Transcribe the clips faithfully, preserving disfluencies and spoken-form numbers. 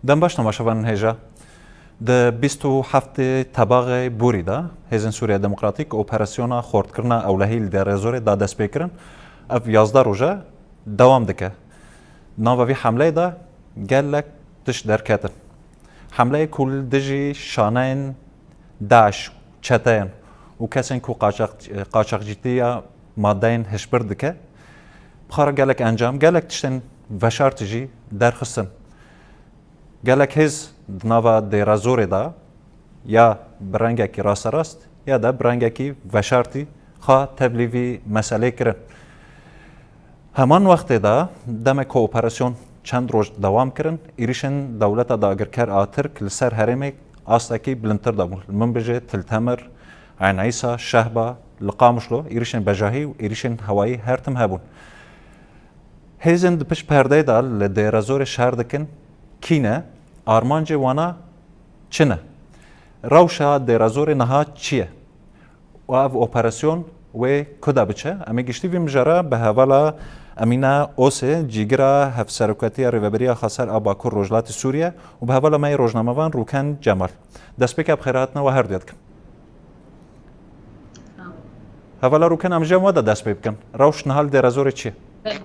Dem baş temaşevanên hêja. Di bîst û heftê Tebaxê borî de Hêzên Sûriya Demokratîk operasyona xortkirina ewlehî li Dêrezorê da destpêkirin. Ev yazdeh roj e dewam dike. Nava vî hemleyê de gelek tişt derketin. Hemleyê ku li dijî şaneyên DAIŞ, çeteyên û kesên ku qaçax-, qaçaxcîtiya madeyên hişbir dike, bi xwe re gelek encam, gelek tiştên veşartî jî derxistin. Gelek hêz di nava Dêrezorê de ya bi rengekî rasterast ya da bi rengekî veşartî xwe tevlî vî meselê kirin. Heman wextê de, demê ku operasyon çend roj dewam kirin, êrîşên dewleta dagirker a Tirk li ser herêmê astekî bilindtir de bûn. Li min bijê Til Temir, Eyn Îsa, Şehba, li Qamişlo êrîşên bejahî û êrîşên hewayî her tim hebûn. Hêzên di pişt perdeyê de li Dêrezorê şer dikin kî ne? Armancê wana çi ne? Rewşa Dêrezorê niha çi ye? Û ev operasyon wê ku de biçe? Em ê giştî vî mijara bi hevala Emîne Osê, cîgira Hevserokatiya Rêveberiya Xweser a Bakur Rojhilatê Sûriye û bi hevala me yê rojnamevan Rûken Cemal. Destpêka bi xêrhatina we her duya dikim. Hevala Rûken, em ji we de dest pê bikin. Rewş niha li Dêrezorê çi ye? Belê.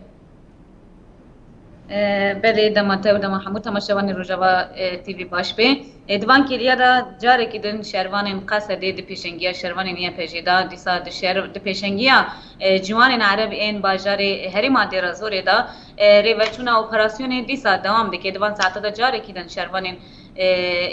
E, belê, dema te û dema hemû temaşevanên Rojava, e, T V baş be. E, di van kêliya de carekî din şervanên Qesedê di pêşengiya şervanên Y P J'ê de, dîsa di şer-, di pêşengiya, e, ciwanên Ereb ên bajarê herêma Dêrezorê de, e, rêveçûna operasyonê dîsa dewam dike. Di van saeta de carekî din şervanên, e,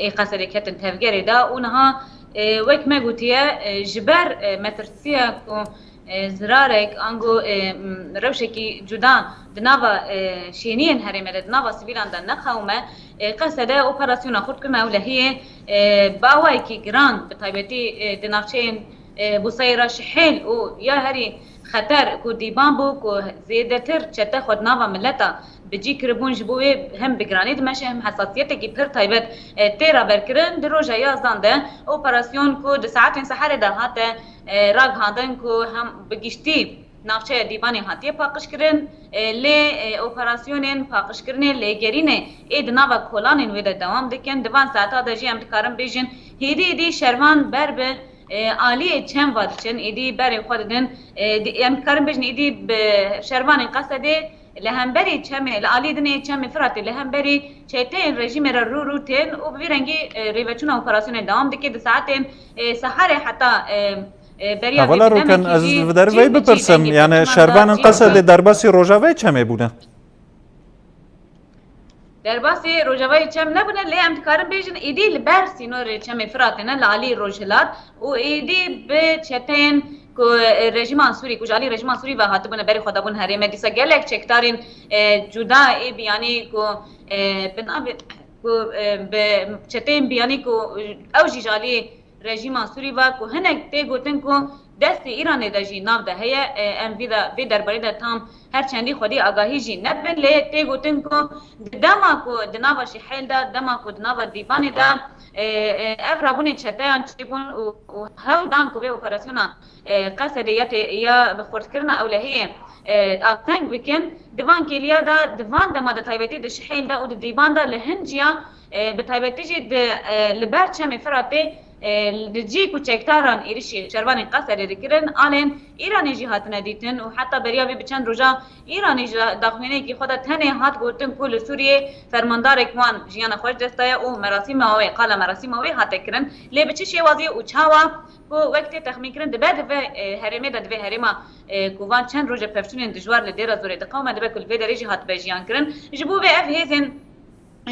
ê Qesedê ketin tevgerê de û niha, e, wek me gotiye, e, ji ber, e, metirsiya ku e, zirarek, ango, e, m, rewşekî cuda di nava, e, şêniyên herêmê de, di nava sivîlan de neqewime, e, Qesede operasyona xurtkirina ewlehiyê, e, bi awayekî giran, bi taybetî, e, di navçeyên, e, Buseyra, Şihêl û ya herî xeter ku dîban bû, ku zêdetir çete xwe di nava mileta bi cî kiribûn, ji bo wê hem bi giranî dimeşe, hem hesasiyetekî pir taybet, e, tê raberkirin. Di roja yazdan de operasyon ku di saetên seherê de hate, e, ragihandin ku hem bi giştî navçeya Dîbanê hatiye paqijkirin, e, lê, e, operasyonên paqijkirinê, lêgerînê ê di nava kolanên wê de dewam dikin. Di van saeta de jî em dikarin bêjin, hêdî hêdî şervan ber bi, e, aliyê çem ve diçin, êdî berê xwe didin. E, di, em dikarin bêjin, êdî bi şervanên Qesedê li hemberî çemê, li alî din ê çemê Firatê, li hemberî çeteyên rejîmê re rû rû tên û bi vî rengî, e, rêveçûna operasyonê dewam dike. Di saetên, e, seherê heta, e, e, beriya vê Hevala bi Rûken, demekî ez jî li derveyî cî bi cî bipirsim, dengê yani perçûnan şervanên da cî Qesedê derbasî Rojavayê çemê bûne? Derbasî Rojavayê çem nebûne, lê em dikarin bêjin, êdî li ber sînorê çemê Firatê ne, li alî rojhilat û êdî bi çeteyên ku, e, rejîma Sûrî, ku ji alî rejîma Sûrî ve hatibûne, berê xwe dabûn herêmê. Dîsa gelek çekdarên, e, cuda ê biyanî ku, e, bi navê, ku, e, bi çeteyên biyanî ku, e, ew jî ji alî rejîma Sûrî ve ku hinek tê gotin ku destê Îranê de jî nav de heye, e, em vî de, vê derbarê de tam her çendî xwedî agahî jî nebin, lê tê gotin ku di dema ku di nava Şihêl de, dema ku di nava Dîbanê de, e, e, ev rabûnên çeteyan çêbûn û, û hewl dan ku vê operasyona, e, Qesedê ya tê-, ya bi xurtkirina ewlehiyê, e, asteng bikin. Di van kêliya de, di van dema de taybetî di Şihêl de û di Dîban de li hin ciya, e, bi taybetî jî di, e, li ber çemê Firatê, e, li cî ku çekdaran êrişî şervanên Qesedê dikirin, alên Îranê jî hatine dîtin û heta beriya vê bi çend roja Îranê ji daxuyaniyekî xwe de tenê hat gotin ku li Sûriyê fermandarek wan jiyana xwe ji dest daye û merasîma wê, qala merasîma wê hate kirin. Lê bi çi şêwazî û çawa ku wek tê texmînkirin dibe di vê, e, herêmê de, di vê herêma, e, ku van çend roje pevçûnên dijwar li Dêra Zorê diqewime, dibe ku li vê derê jî hatibe jiyan kirin. Ji bo vê ev hêzên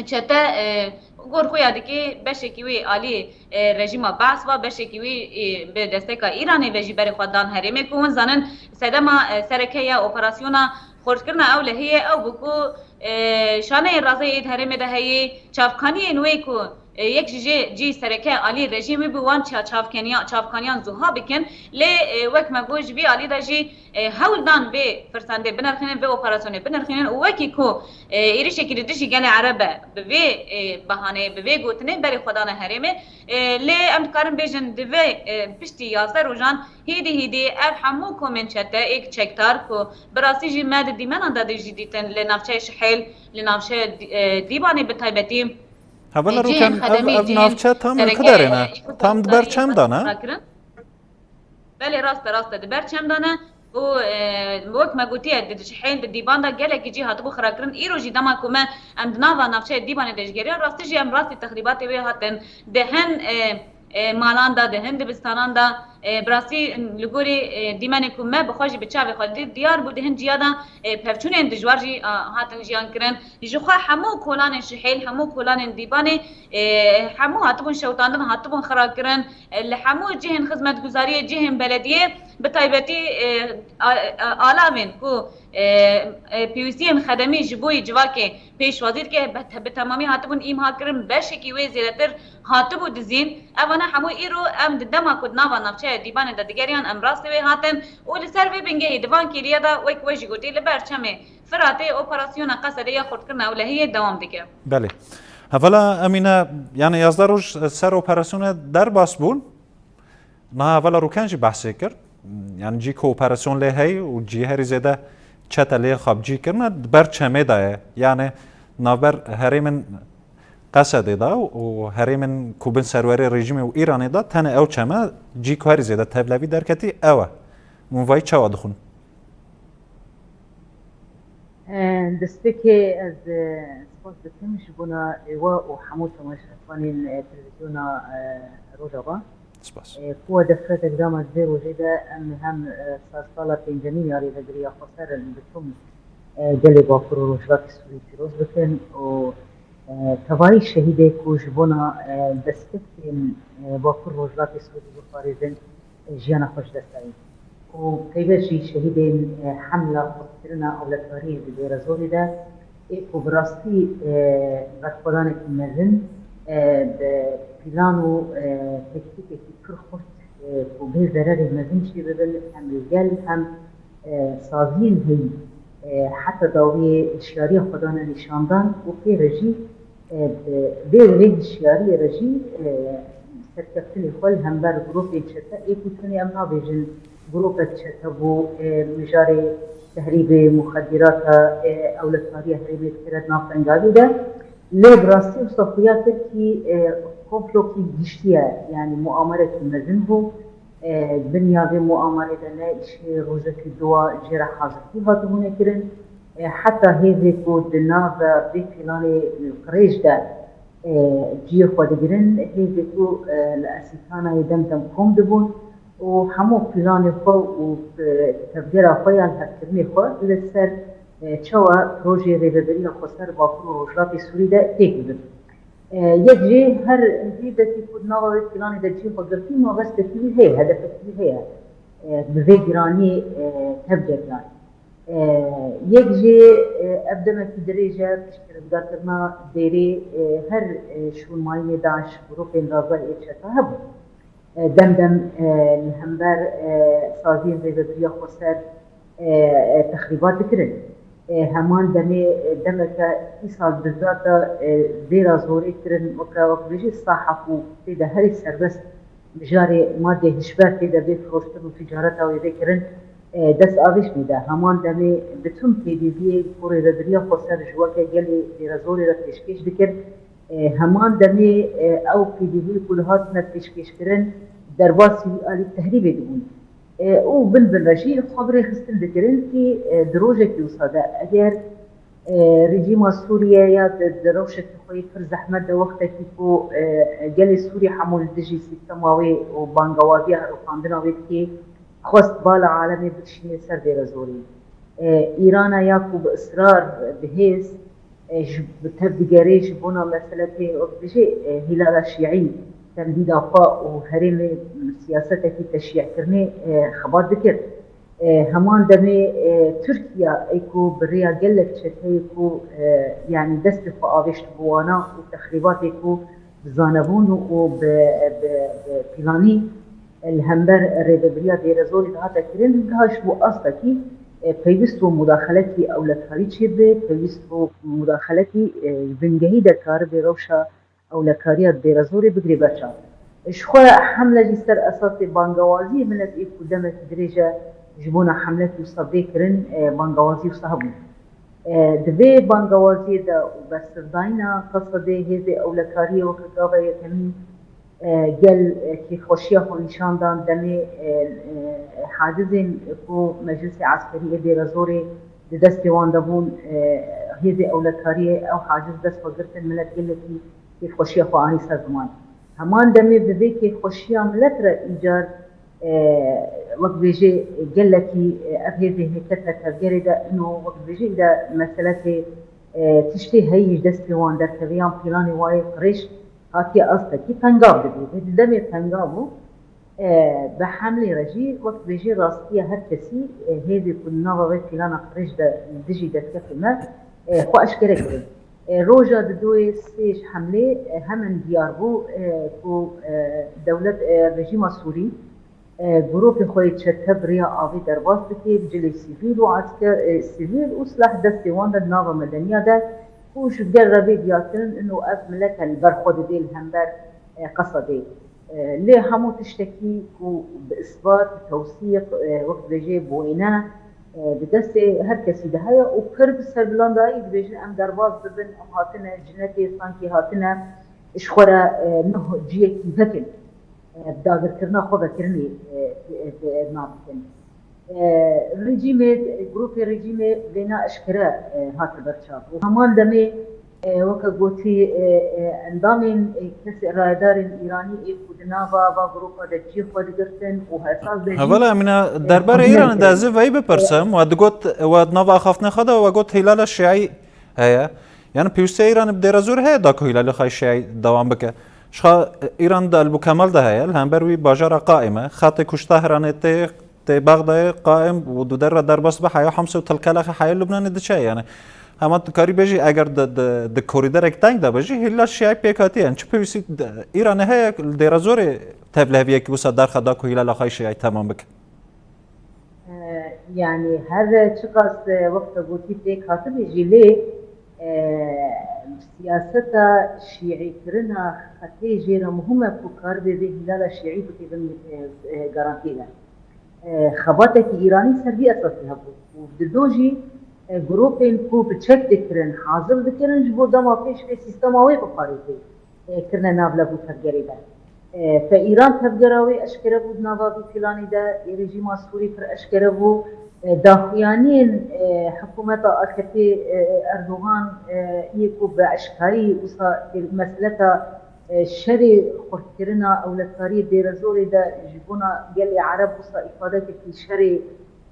çete, e, gor xwe ya dikê beşekî wî alî, e, rejîma Baas va, beşekî wî, e, bi desteka Îranê ve jî berê xwe dan herêmê ku hûn zanin sedema, e, sereke ya operasyona xurtkirina ew lehiyê ew bû ku, e, şaneyên razeyê êd herêmê de heyî çavkaniyên wê ku, e, yek ji jê cî sereke alî rejîmê bi wan ça-, çavkeniya-, çavkaniyan zuha bikin. Lê, e, wek me got, ji vî alî de jî, e, hewl dan vê firsendê binirxînin, vê operasyonê binirxînin û wekî ku, e, êrişekî li dijî gelê Ereb e, bi vê, e, behaneyê, bi vê gotinê berê xwe dane herêmê. E, lê em dikarin bêjin di vê, e, piştî yazdeh rojan hêdî hêdî ev hemû komên çete êk çekdar ku bi rastî jî me di dîmenan de jî dîtin li navçeyê Şihêl, li navçeyê Dî-, e, Dîbanê bi taybetî, Hevala Rûken, ev, ev navçe tam li ku derê ne? Tam di ber çem de ne? Belê, rast e, rast e. Di ber çem de ne û, e, wek me gotiye, di, di hêl di dîban de gelekî cî hatibû xirakirin. Îro jî dema ku me em di nava navçeyê Dîbanê de ji geriyan, rastî jî em rastî texrîbatê wê hatin. Di hin, e, e, malan de, di hin dibistanan de, e, bi rastî li gorî, e, dîmenê ku me bi xwe jî bi çavê xwe dît, diyar bû di hin ciya de, e, pevçûnên dijwar jî, a, hatin jiyan kirin. Ji xwe hemû kolanên Şihêl, hemû kolanên Dîbanê, e, hemû hatibûn şewitandin, hatibûn xirakirin. E, li hemû cihên xizmetguzariyê, cihên belediyê, bi taybetî, e, a, a, alavên ku, e, e, pêwîstiyên xedemî ji bo yê civakê pêşwazî dike, bi te-, bi temamî hatibûn îmha kirin, beşekî wê zêdetir hatibû dizîn. Evana hemû îro em di dema ku di nava navçeya Dîbanê de digeriyan, em rastê wê hatin û li ser vê bingehî di van kêliya de, wek we jî gotî, li ber çemê Firatê operasyona Qesedê ya xurtkirina ewlehiyê dewam dike. Belê. Hevala Emîne, yani yazdeh roj ser operasyonê derbas bûn. Niha hevala Rûken jî behsê kir. Yani cî ku operasyon lê heye û cî herî zêde çete lê xwe bi cî kirine, di ber çemê de ye. Yani navber herêmên Qesedê de û herêmên ku bin serwerê rejîmê û Îranê de tenê ew çeme cî ku herî zêde tevlevî derketî ew e. Hûn vayî çawa dixwin? E, destpêkê ez, e, spas dikim ji bona we û hemû temaşevanên, e, televîzyona, e, Rojava. Spas. E, ku we defretek da me di vê rojê de em hem, e, sersala pêncemîn ya Rêvebiriya Xweser li Ditum, e, gelê Bakur û Rojhilatê Sûrî pîroz bikin û, e, tevayî şehîdê ku ji bona, e, destpêkên, e, Bakur Rojhilatê Sûrî biparêzin, jiyana xwe ji dest dayî. Û peyvê jî şehîdên, e, hemla xurtkirina ewlekariyê di Dêrezorê de, ê ku bi rastî, e, berxwedanekî mezin, e, bi plan û, e, tektîkekî pir xurt, e, ku bê zererê mezin çêbibin, hem li gel hem, e, saziyên heyî, e, heta dawiyê hişyariya xwe dane nîşandan û pê re jî, e, bi vê û vê hişyariyê re jî, e, serkeftinê xwe li hember grûpên çete, ê ku tenê em nabêjin grûpek çete bû, e, mijarê tehrîbê muxedîrata, e, ewlekariya herêmê dikire di nav tengavî de. Lê bi rastî wisa xuya kir kî, e, komplokî giştî ye, yanî muamerekî mezin bû. E, binya vê muamerê de ne îşê rojekî duwa jê re hazirtî hatibûne kirin. E, heta hêzê ku di nava vê planê qirêj de, e, cihê xwe digirin, hêzê ku, e, li Esîtanayê dem dem kom dibûn û hemû planê xwe û, e, tevgera xwe ya lihevkirinê xwe li ser, e, çawa projeyê rêveberiya xweser Bakur û Rojhilatê Sûrî de têk bibin. E, yek jê her hêzekî ku di nava wê planê de cihê xwe girtî, mabestekî wî heye, hedefekî wî heye. E, bi vê giraniyê, e, tevgeriyan. E, yek jî, e, ev demekî dirêj e, piştgirêdayîkirina dêrê, e, her, e, şûnmayînê DAIŞ, grûpên razayî ê çeta hebû. E, dem dem, e, li hember, e, saziyên rêvebiriya xweser, e, e, texrîbat dikirin. E, heman demê, e, demeke îsal bizata, e, dêra zorê kirin, weke wek bêjî saha ku tê de herî serbest mijarê madê hişber tê de bê firoştin û ticareta wê bê kirin, e, dest avêşmê de. Heman demê bitim pêdiviyê ku rêvebiriya xweser ji weke gelê dêrezorê re pêşkêş dikir, e, heman demê, e, ew pêdiviyê ku li hatine pêşkêşkirin derbasî alî tehrîbê dibûn. E, û bin bin re jî xwe bi rêxistin dikirin kî, e, di rojekî wisa de eger, e, rejîma Sûriye ya di, di rewşekî xwe yê pir zehmet de wextekî ku, e, gelê Sûrî hemû li dijî sîstema wê û bangewaziya herûfandina wê dikê, xwest bala alemê bikişîne ser Dêrezorê. E, Îrana ya ku bi israr, bi hêz, e, ji, bi tev digerê ji bona meselekê, wek dibêje, e, Hîlala Şîî, temdîda xwe û herêmê siyasetekî teşyîkirinê, e, xebat dikir. E, heman demê, e, Tirkiye ê ku bi rêya gelek çeteyê ku, e, yanî destê xwe avêşt bi wana û texrîbatê ku bi zanebûn û bi, bi, bi planî li hember rêvebiriya Dêrezorê dihate kirin, niha ji bo astekî, e, pêwîst bû mudaxelekî ewlekarî çêbibe, pêwîst bû mudaxelekî, e, bingehî de karibê rewşa ewlekariya Dêrezorê bigirê ber çav. Ji xwe hemle jî ser esasê bangewaziyê milet ê ku demekî dirêj e ji bona hemlekî wisa bê kirin, e, bangewazî wisa hebû. E, di vê bangewaziyê de û bersivdayîna Qesedê hêzê ewlekariyê weke gava yekemîn, e, gel, e, kêfxweşiya xwe nîşan dan demê, e, e, hacizên ku Meclisê Eskerî ê Dêrezorê di destê wan de bûn, e, hêzê ewlekariyê ew haciz dest xwe girtin, milet gelekî kêfxweşiya xwe anî ser ziman. Heman demê bi vê kêfxweşiya milet re îcar, e, wek dibêjê gelekî, e, ev hêzê hêkete tevgerê de ino wek dibêjê îde meselekê, e, tiştê heyî ji destê wan derkeve yan planê wayê qirêj hatiye astekî tengav dibê. Vê di demê tengav bû, e, bi hemlê re jî wek dibêjê rastiya her kesî, e, hêzê ku di nava vê plana qirêj de li dijî destkeftê me, e, xwe eşkere kirin. E, roja di doyê sê ji hemlê, e, hemen diyar bû, e, ku, e, dewlet, e, rejîma Sûrî, e, grûpê xwe yê çete bi riya avê derbas dike, bi cilê sivîl û esker, e, sivîl û silah destê wan de di nava medeniya de û ji ber re vê diyarkirin ino ev milete li ber xwe didê li hember, e, Qesedê. E, lê hemû tiştekî ku bi isbat, bi tewsîq, e, wek dibêjê bi wêne, e, di destê her kesî de heye û pir bi serbilandayî dibêjin em derbas dibin, em hatine cinetê, sankî hatine ji xwe re, e, nuh ciyekî vekin, e, bi dagirkirina xwe vekirinê, e, e, e, nav dikin. E, rejîmê, grûpê rejîmê vêna eşkere, e, hate berçav. Û heman demê, e, weke gotî, e, e, endamên, e, kesê rayedarên Îranî ê ku di nava va grûpa de cî xwe digirtin û hesas de jî, Hevala Emîne, e, derbarê Îranê de ez ê veyî bipirsim. We digot, we di nava axaftinê xwe de we got Hîlala Şiayî heye. Yani pêwîstiya Îranê bi Dêrezor heye da ku Hîlala xwe Şiayî dewam bike. Ji xwe Îran di Elbûkemal de heye, li hember wî bajara Qaîm e. Xetê ku ji Tehranê tê, tê Bexdayê, Qaîm û di der re derbas be heya Hemsê û Telkelexe heya Lubnanê diçe. Yani hema tu karî bêjî eger di, di, di korîderek teng de be jî Hîlal Şiayî pêk hatiye. Yani çi pêwîstî di, Îranê heye li Dêrezorê tevliheviyekî wisa derxe da ku Hîlala xwe Şiayî temam bike? E, yani her çiqas, e, wek te gotî pêk hatibê jî lê, e, siyaseta şîîkirina xetê jê re muhim e ku karibe vê Hîlala Şiayî bike bin, e, e, garantî de. E, xebatekî Îranî ser vî esasî hebû û dido jî, e, grûpên ku bi çek dikirin, hazir dikirin ji bo dema pêş vê sîstema wê biparêzê, e, kirine nav lev û tevgerê de. E, fe Îran tevgera wê eşkere bû di nava vî planê de, ê rejîma Sûrî pir eşkere bû. E, daxuyaniyên, e, hikûmeta A K P, e, Erdogan, e, yê ku bi eşkarî wisa, e, meseleta, e, şerê xurtkirina ewlekariyê Dêrezorê de ji bona gelê Ereb wisa îfadekekî şerê,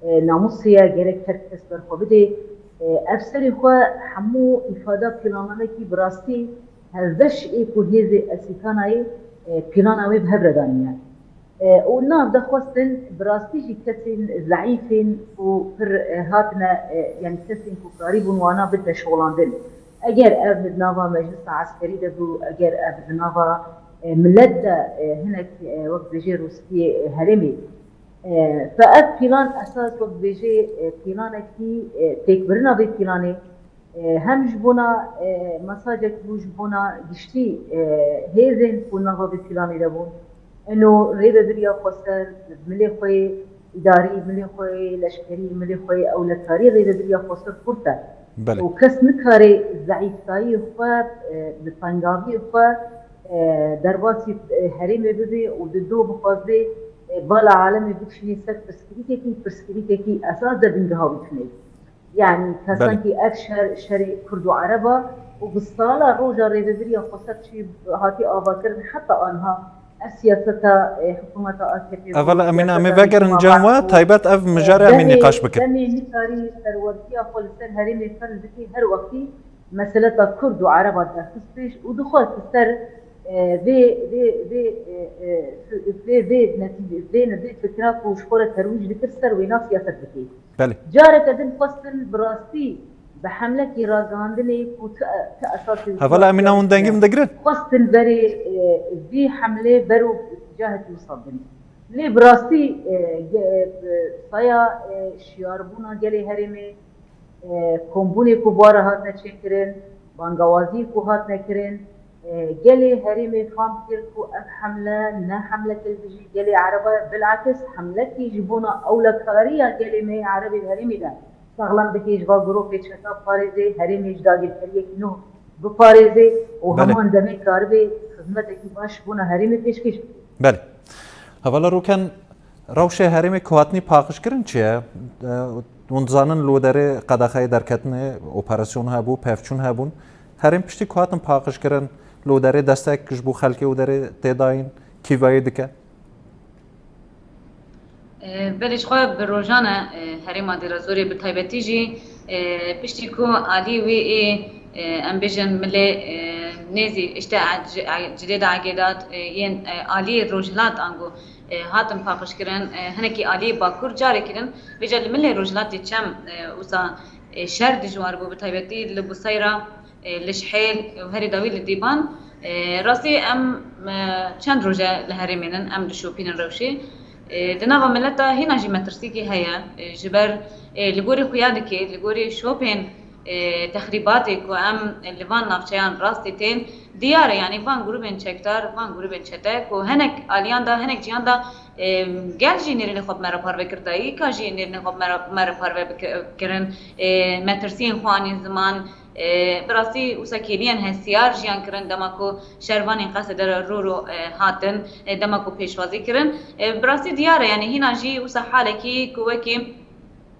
e, namûsê ye, gerek her kes ber xwe bidê. E, ev serê xwe hemû îfada plananekî bi rastî hevbeş ê ku hêzê Esîkanayê, e, plana wê bi hev re danîne. E, û nav de xwestin bi rastî jî kesên zeîfên ku pir, e, hatine, e, yani kesên ku karîbûn wana bidine şolandin. Eger ev di nava meclisa eskerî de bû, eger ev di nava, e, milet de, e, hinek, e, wek dibêjê rûspiyê, e, herêmê. E, fe ev pîlan esas wek dibêjê, e, pîlanekî, e, têkbirina vê pîlanê, e, hem ji bona, e, mesajek bû ji bona giştî, e, hêzên ku nava vê pîlanê de bûn. Eno rêvebiriya xweser, milê xwe yê îdarî, milê xwe yê leşkerî, milê xwe yê ewlekarî rêvebiriya xweser xurt e. Belê. Û kes nikare zeîftayî xwe, e, bi tengaviyê xwe, e, derbasî, e, herêmê bibe û di do bixwaze, e, bala alemê bikişîne ser pirsgirîkekî, pirsgirîkekî esas de bingeha wî tune. Yani kesankî ev şer, şerê Kurd û Ereba û bi sala roja rêvebiriya xweser çi hatî avakirin heta anha ev siyaseta, e, hikûmeta A K P Evala Emîne, em ê vegerin cem we, taybet ev mijarê em ê nîqaş bikin. Demê nikarî serwertiya xwe li ser herêmê ferz dikî her wextî meseleta Kurd û Ereba derxist pêş û dixwest li ser, e, vê, vê, vê, e, e, vê, vê netî-, vê, vê fikra ku ji xwe re terwîj dikir ser wêna siyaset dikê. Belê. Careke din xwestin bi rastî bi hemlekî ragihandinê ku ti, ti esasê Hevala Emîne hûn dengî min digirin? Xwestin berê, e, vî hemlê ber û cihekî wisa bin. Lê bi rastî, e, ge-, e, saya, e, şiyarbûna gelê herêmê, e, kombûnê ku bi re hatine çêkirin, bangewaziyê ku hatine kirin, e, gelê herêmê fam kir ku ev hemle ne hemleke li dijî gelê Ereba ye, bilakis hemlekî ji bona ewlekariya gelê me yê Erebê di herêmê de. saxlem bike, ji va grûpê çeka parêzê, herêmê ji dagirkeriyekî nû biparêzê û Belê. heman demê karibe xizmetekî baş bona herêmê pêşkêş bike. Belê. Hevala Rûken, rewşê herêmê ku hatinî paqijkirin çi ye? E, hûn dizanin li wê derê qedexeyê derketinê, operasyon hebû, pevçûn hebûn. Herêm piştî ku hatin paqijkirin, li wê derê destek ji bo xelkê wê derê tê dayîn, kîvayê dike? E, belê, ji xwe bi rojan e, e, herêma Dêrazorê bi taybetî jî, e, piştî ku alî wê ê, e, em bêjin milê, e, nêzî işte e, ci-, e, cilê de agêdat, e, yên, e, aliyê rojhilat ango, e, hatin paqijkirin, e, hinekî aliyê bakur carekî din, vêca li milê rojhilatê çem, e, wisa, e, şer dijwar bû, bi taybetî li Buseyra, e, li Şihêl û herî dawî li Dîban. E, rastî em, e, çend roj e li herêmê nin, em dişopînin rewşê. E, di nava mileta hîna jî metirsîkî heye. E, ji ber, e, li gorî xuya dikê, li gorî şopên, e, texrîbatê ku em li van navçeyan rastî tên, diyar e, yanî van grûbên çekdar, van grûbên çete ku hinek aliyan de, hinek ciyan de, e, gel jî nêrînê xwe bi me re parve kir, dayîka jî nêrînê xwe bi me re, me re parve bike-, kirin, e, metirsiyên xwe anîn ziman, e, bi rastî wisa kêliyên hestiyar jiyan kirin, dema ku şervanên qesê de re rû rû, e, hatin, e, dema ku pêşwazî kirin. E, bi rastî diyar e, yanî hîna jî wisa halekî ku wekî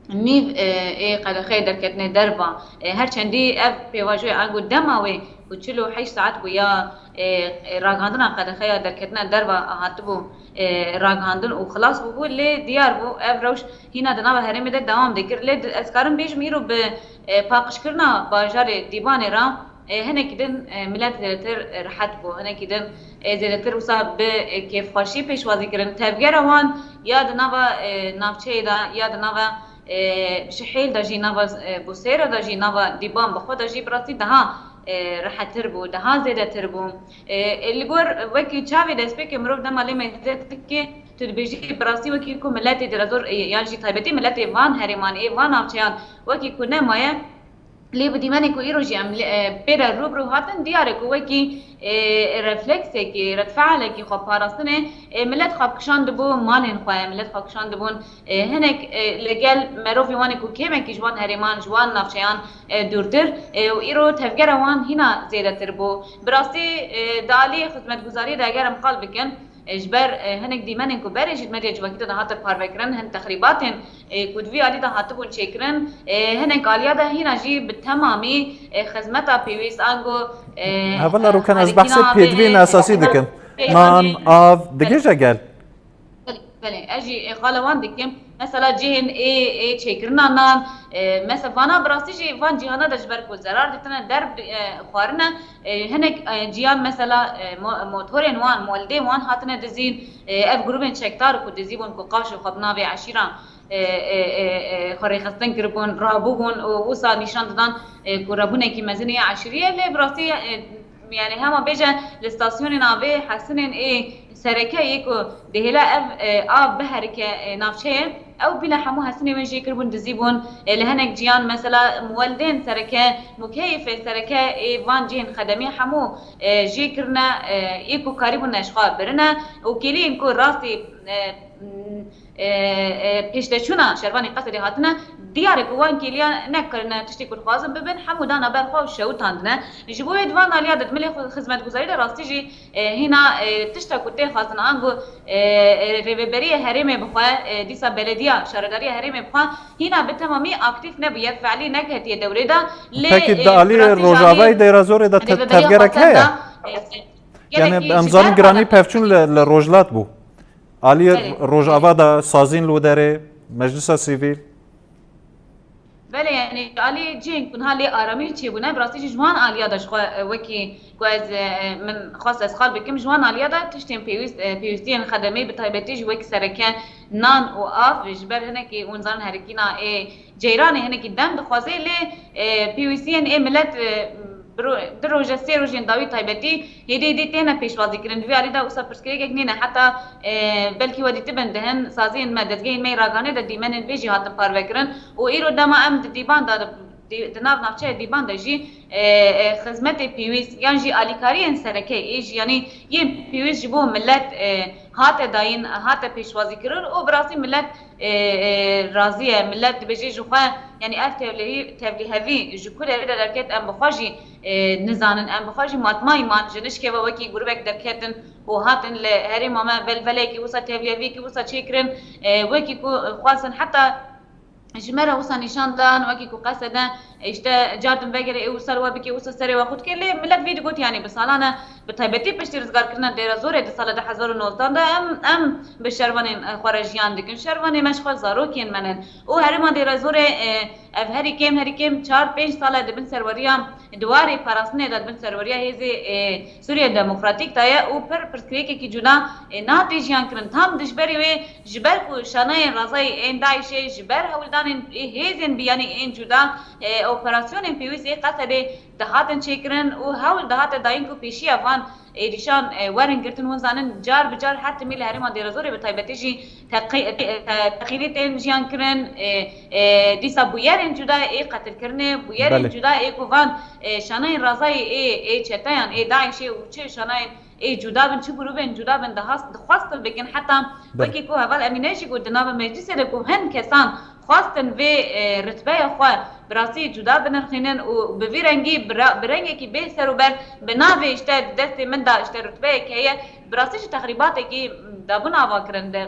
nîv, e, ê qedexeyê derketinê derva. E, her çendî ev pêvajoyê ango dema wê ku çil û heşt saet bû ya, e, e, ragihandina qedexeya derketina derva hatibû, e, ragihandin û xilas bûbû, lê diyar bû ev rewş hîna di nava herêmê de dewam dikir. Lê di-, ez karim bêjim îro bi, e, paqijkirina bajarê Dîbanê re, e, hinekî din, e, milet zêdetir, e, rehet bû. Hinekî din, e, zêdetir wisa bi, e, kêfxweşî pêşwazî kirin. Tevgera wan ya di nava, e, navçeyê de, ya di nava, e, Şihêl de jî, nava, e, Busêra de jî, nava Dîban bi xwe de jî bi rastî daha, e, rehetir bû, daha zêdetir bû. E, e, li gor wekî çavê destpêkê mirov dema lê mêze dike, tu dibêjî bi rastî wekî ku miletê Dêrazor, e, yan jî taybetî miletê van herêman ê van navçeyan wekî ku nemaye. Lê bi dîmenê ku îro jî em lê, e, pê re rû bi rû hatin, diyar e ku wekî, e, refleksekî, redfealekî xwe parastinê, e, milet xwe kişandibû malên xwe, milet xwe kişandibûn, e, hinek, e, li gel merovî wan ê ku kêmekî ji wan herêman, ji wan navçeyan, e, dûrtir, e, û îro tevgera wan hîna zêdetir bû. Bi rastî, e, di alî xizmetguzariyê de eger em qal bikin, e, ji ber, e, hinek dîmenên ku berê jî di medyaya civakî de dihatin parvekirin, hin texrîbatên, e, ku di vî alî de hatibûn çêkirin, e, hinek aliya de hîna jî bi temamî, e, xizmeta pêwîst ango, e, Hevala e, Rûken, ez alîkî behsê nan pêdiviyên e, esasî e, dikim. e, Nan, e, av, e, digihîje gel? Belê, belê. Ez jî, e, qala wan dikim. Mesela cihên ê, ê çêkirina nan, e, mesela vana bi rastî jî van cihana de ji ber ku zerar dîtine, derb, e, xwarine, e, hinek, e, ciyan mesela, e, mo-, motorên wan, moldê wan hatine dizîn, e, ev grûbên çekdar ku dizî bûn ku qawşê xwe bi navê eşîran, e, e, e, e, xwe rêxistin kiribûn, rabûbûn û wisa nîşan didan, e, ku rabûnekî mezin ê eşîrî ye, lê bi rastî, e, yani hema bêje li stasyonên avê hesinên ê sereke yê ku dihêle ev, e, av biherike, e, navçeyê, ew bîle hemû hesinê wê jê kiribûn, dizî bûn. E, li hinek ciyan mesela muweldên sereke, mukeyfên sereke ê van cihên xedemî hemû, e, jê kirine, e, yê ku karîbûn ji xwe birine û kêliyên ku rastî, e, m, e, e, pêşdeçûna şervanê Qesedê hatine, diyar e ku wan kêliya nekirine tiştê ku dixwazin bibin, hemû dana ber xwe û şewitandine. Ji bo wê di van aliya de di milê xwe xizmetguzarî de rastî jî, e, hîna, e, tişta ku tê xwazin ango, e, e, rêveberiyê herêmê bixwe, e, dîsa belediya, şaredariya herêmê bixwe, hîna bi temamî aktîf nebûye, fe'lî neketiye dewrê de. Lê, Pekî e, di alî bi rastî jî Rojavayê alî Dêrazorê de te-, rêveberiya tevgerek xwe heye? Senda, e, Yani gelekî em ji zanin her giranî pevçûn li, li rojhilat bû. Alî Belê. Rojava de sazîn li derê, meclisa sivîl. Belê, yani alî cihên ku niha lê aramî çêbûne, bi rastî jî ji wan aliya de ji xwe, e, wekî ku ez, e, e, min xwest ez qal bikim, ji wan aliya de tiştên pêwîst, e, pêwîstiyên xedemê bi taybetî jî wekî sereke nan û av, ji ber hinekî hûn zanin herikîna ê ceyranê hinekî dem dixwaze lê, e, pêwîstiyên ê milet, e, bi ro-, du roje, sê rojên dawî taybetî hêdî hêdî têne pêşwazîkirin. Di vî alî de wisa pirsgirêkek nîne. Heta, e, belkî we dîtibin di hin saziyên me, dezgehên me yê raganê de dîmenên vê jî hatin parvekirin û îro dema em di dîban de Di, di nav navçeya Dîban de jî, e, e, xizmetê pêwîst yan jî alîkariyên sereke ê jî, yanî yên pêwîst ji bo milet, e, hate dayîn, hate pêşwazîkirin û bi rastî milet, e, e, razî ye. Milet dibêje ji xwe, yanî ev tevlihî-, tevlîhevî ji ku derê de derket, em bi xwe jî, e, nizanin, em bi xwe jî matmayî man, ji nişkê ve wekî grûbek derketin û hatin li herêma me velveleyekî wisa tevlîhevîyekî wisa çêkirin, e, wekî ku xwestin heta ji me re wisa nîşan dan, wekî ku qesede, işte, car din vegere ê wisa li we bike, wisa serê we xurt ke. Lê milet vê digot, yanî bi salan e, bi taybetî piştî rizgarkirina Dêra Zorê di sala du hezar û nozdan de em, em bi şervanên, e, xwe re jiyan dikin. Şervanê me ji xwe zarokên me ne. Û herêma Dêra Zorê, e, ev herî kêm, herî kêm çar pênc sal e di bin serweriya, di warê parastinê de di bin serweriya hêzê, e, Sûriye Demokratîk de ye û pir pirsgirêkekî cuda, e, nate jiyan kirin. Tam dijberê wê, ji ber ku şaneyên razayî ên DAIŞê ji ber hewldanên ê hêzên biyanî ên cuda, e, operasyonên pêwîst ê Qesedê dihatin çêkirin û hewl dihate dayîn ku pêşiya van êrîşan, e, werin girtin. Hûn zanin, car bi car her timî li herêma Dêrezorê bi taybetî jî teqî-, te-, teqînê tên jiyan kirin, e, e, dîsa bûyerên cuda ê qetilkirinê, bûyerên Belê. cuda ê ku van, e, şaneyên razayî ê, ê çeteyan, ê DAIŞê û çi şaneyên ê cuda bin, çi grûbên cuda bin, dihast-, dixwastin bikin. Heta Belê. wekî ku heval Emîne jî got, di nava meclisê de ku hin kesan xwestin vê, e, ritbeya xwe bi rastî cuda binirxînin û bi vî rengî, bi ra-, bi rengekî bê ser û ber, bi navê, işte, di destê min de, işte, ritbeyek heye, bi rastî jî texrîbatekî dabûn ava kirin. Di,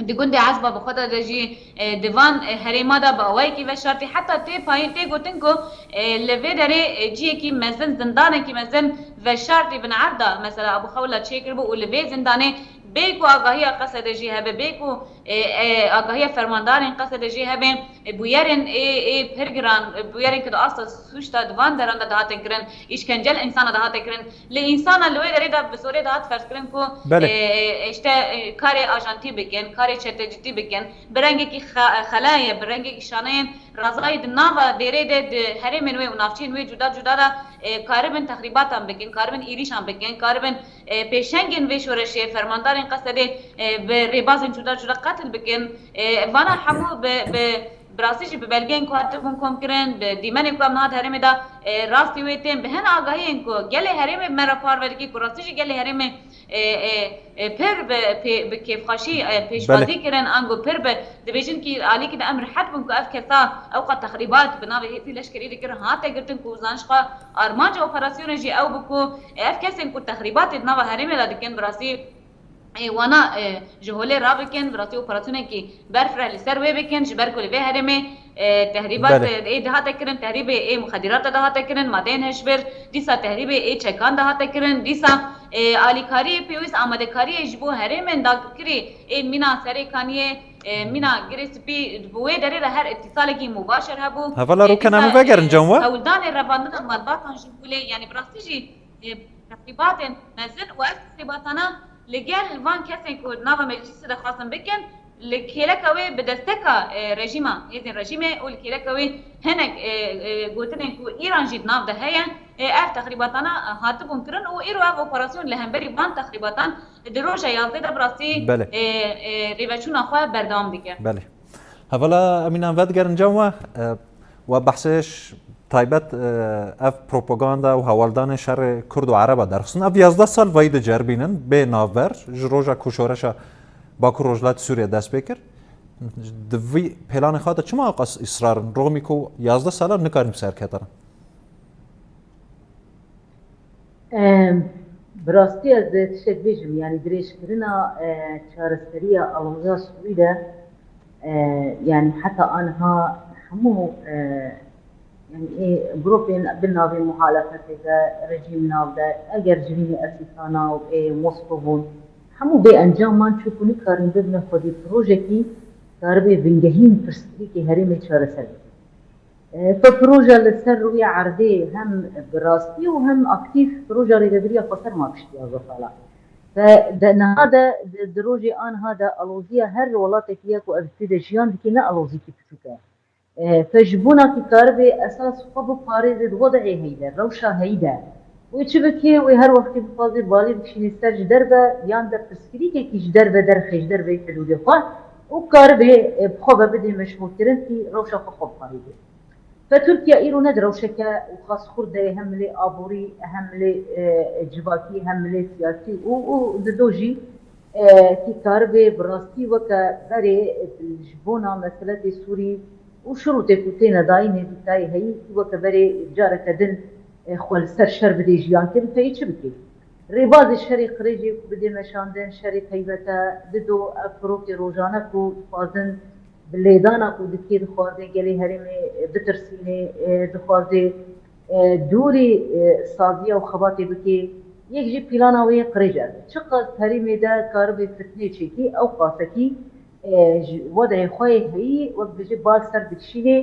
di gundê Ezba bi xwe de, de jî, e, di van, e, herêma de bi awayekî veşartî, heta tê payîn tê gotin ku, e, li vê derê, e, ciyekî mezin, zindanekî mezin veşartî bin erd de, mesela Abu Xewla çêkiribû û li vê zindanê bê ku agahiya Qesedê jî hebe, bê ku, e, e, agahiya fermandarên Qesedê jî hebe, e, bûyerên ê, ê pir giran, e, bûyerên ku di asta sûc de di van deran de dihatin kirin, îşkence li însana dihate kirin. Li însana li wê derê de bi zorê dihat ferzkirin ku, Belê. e, e, işte, e, karê ajantî bikin, karê çetecîtî bikin, bi rengekî xe-, xela ye, bi rengekî şaneyên razayî di nava dêrê de, di herêmên wê û navçeyên wê cuda cuda de, e, karibin texrîbatan bikin, karibin êrîşan bikin, karibin, e, pêşengên vê şoreşê, fermandarên Qesedê, e, bi rêbazên cuda cuda qetil bikin. E, vana hemû bi, bi, bi rastî jî bi belgeyên ku hatibûn komkirin, bi dîmenên ku em niha di herêmê de, e, rastî wê tên, bi hin agahiyên ku gelê herêmê bi me re parve dike, ku rastî jî gelê herêmê, e, e, e, pir bi, pê-, bi kêfxweşî, e, pêşwazî Belê. kirin, ango pir bi, dibêjin kî alîkî de em rihet bûn ku ev kesa ew qat texrîbat bi navê hêzî leşkerî dikirin, hate girtin ku zaniş xwe armanca operasyonê jî ew bû ku ev kesên ku texrîbatê di nava herêmê de dikin, bi rastî, ê, wana, e, ji holê rabikin, bi rastî operasyonekî berfireh li ser wê bikin, ji ber ku li vê herêmê, e, tehrîbat, Belê. e, ê dihate kirin, tehrîbê ê muxedîrata dihate kirin, madeyên hişbir, dîsa tehrîbê ê çekan dihate kirin, dîsa, e, alîkariyê pêwîst, amadekariyê ji bo herêmên dagirkirî ê mîna Serê Kaniyê, e, mîna Girê Spî, bi wê derê de her îtîsalekî mubaşer hebû. Hevala E, Rûken, em dîsa, vegerin e, cem we. hewldanê revandina malbatan ji holê, yanî bi rastî jî, e, texrîbatên mezin û ev texrîbatana li gel van kesên ku nava meclisê de xwestin bikin, li kêleka wê bi desteka, e, rejîma, hêzên rejîmê û li kêleka wê hinek, e, e, gotinên ku Îran jî di nav de heye, e, ev texrîbatana, e, hatibûn kirin û îro ev operasyon li hemberî van texrîbatan di roja yazdeh de bi rastî, Belê. e, e, rêveçûna xwe berdewam dike. Belê. Hevala Emîne, em vedigerin cem we, e, we behsê ş-, taybet, e, ev propaganda û hewaldanê şerê Kurd û Ereba derxistin. Ev yazdeh sal vayî diceribînin bê navber, ji roja ku şoreşa Bakur Rojhilat Sûriye dest pê kir. Di vî pêlanê xwe de çima ew qas îsrar in? Rixmî ku yazdeh sal e nikarin bi ser ketin. Em, bi rastî ez tiştek bêjim, yanî dirêjkirina, e, çareseriya aloziya Sûrî de, e, yanî heta aniha hemû, e, yanî ê grûpên bin navê muhalefetê de, rejîm nav de, eger civînê Efrîkana û ê Moskov bûn, hemû bê encam man, çunku nikarin bibine xwedî projekî karibe bingehîn pirsgirêkê herêmê çareser bikin. E, tu proje li ser rûyê erdê hem bi rastî û hem aktîf proje rêvebiriya xweser ma piştî yazdeh sala. Te de niha de, di, di rojê aniha de aloziya her welatekî ye ku ev tê de jiyan dike ne alozîkî piçûk e. E, te ji bona ku karibe esas xwe biparêze di wedeyê heyî de, rewşa heyî de. Wê çi bike? Wê her wextê bixwaze balê bikişîne ser ji derve, yan de pirsgirêkekî ji derve derxe, ji derveyî hidûdê xwe û karibe, e, bi xwe ve bidê meşhûrkirin kî rewşa xwe xwe biparêze. Fe Tirkiye îro ne di rewşeke û xas xurt de ye, hem milê aborî, hem milê, e, civakî, hem milê siyasî û, û dido jî, e, kî karibe bi rastî weke berê, e, ji bona meseletê Sûrî û şirûtê ku têne dayînê dîtayê heyî, kî weke berê careke din, e, xwe li ser şer bidê jiyan kirin, heyî çi bike? Rêbazê şerê qirêjê ku bidê meşandin, şerê taybet e, dido ev firokê rojane ku dixwazin bi lêdana ku dikê dixwaze gelê herêmê bitirsînê, e, dixwaze, e, dûrî, e, saziya û xebatê bike, yek jî plana wê yê qirêj e. Çiqas herêmê de karibe fitnê çêkî, ew qasekî, e, ji wedeyê xwe yê heyî, wek dibêje bal ser dikişînê,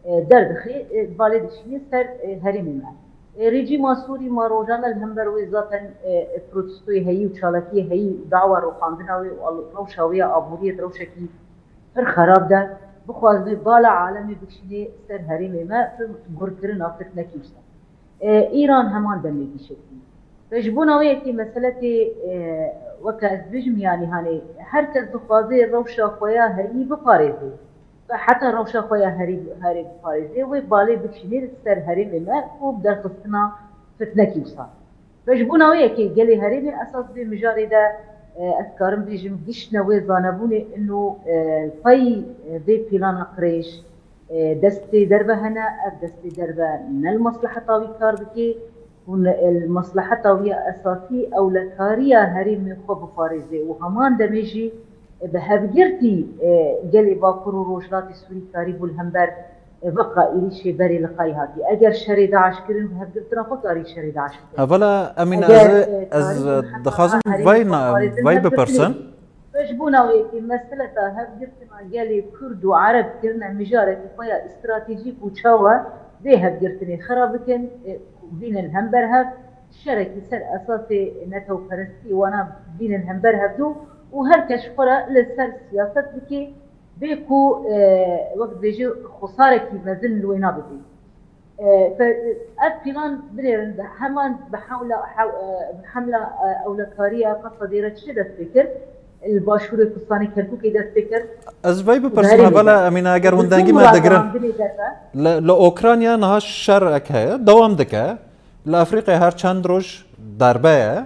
e, derdixê, e, balê dikişînê ser, e, herêmê me. E, rejîma Sûrî ma rojane li hember wê zaten, e, protestoyê heyî û çalakiyê heyî û dawa rûxandina wê û al-, rewşa wê ya aboriyê di rewşekî pir xerab de, bixwaze bala alemê bikişînê ser herêmê me, bi gurkirina fitnekî wisa. E, Îran heman demê dîşetî. Ve ji bona wê yekê meseletê, e, weke ez dibêjim, yanî, hanê, her kes dixwaze rewşa xwe ya herî biparêze. Ve heta rewşa xwe ya herî, herî biparêze, wê balê bikişînê li ser herêmê me û bi derxistina fitnekî wisa. Ve ji bona wê yekê gelê herêmê esas vê mijarê de, e, ez karim bêjim, giştine wê zanebûnê ino, e, pey, e, vê plana qirêj, e, destê derve hene, ev destê derve ne li mesleheta wî kar dike û ne li mesleheta wî ya esasî, ewlekariya herêmê xwe biparêze û heman demê jî bi hevgirtî, e, gelê Bakur û Rojhilatê Sûrî karîbû li hember, e, veqa êrîşê berê li qay hatî. Eger şerê DAIŞ kirin, bi hevgirtina xwe karî şerê DAIŞ bikin. Hevala Emîne, Eger, ez, e, ez karîbûn heta dixwazim herêmê vay xwe na-, parêzin, vay hevgirtinê bipirsîm. Ji bona wê yekê meseleta hevgirtina gelê Kurd û Ereb kirine mijareke xwe ya stratejîk û çawa vê hevgirtinê xera bikin, e, bînin hember hev, şerekî ser esasê netewperestî wana bînin hember hevdû û her kes xwe re li ser siyaset bike, bê ku, e, wek dibêje xwesarekî mezin li wêna bibî. E, fe-, ev plan binêrin de heman bi hewla, hew-, e, bi hemla, e, ewlekariya Qesedê re çi dest pê kir? Li Başûrê Kurdistanê Kerkûkê dest pê kir. Ez vey bipirsîm, Herêmê hevala de. Emîne, eger hûn Bi dengî tûm me digirin. Ragihandinê derve. Li, li Ukrayna niha şerek heye, dewam dike. Li Efrîqya her çend roj derbe ye.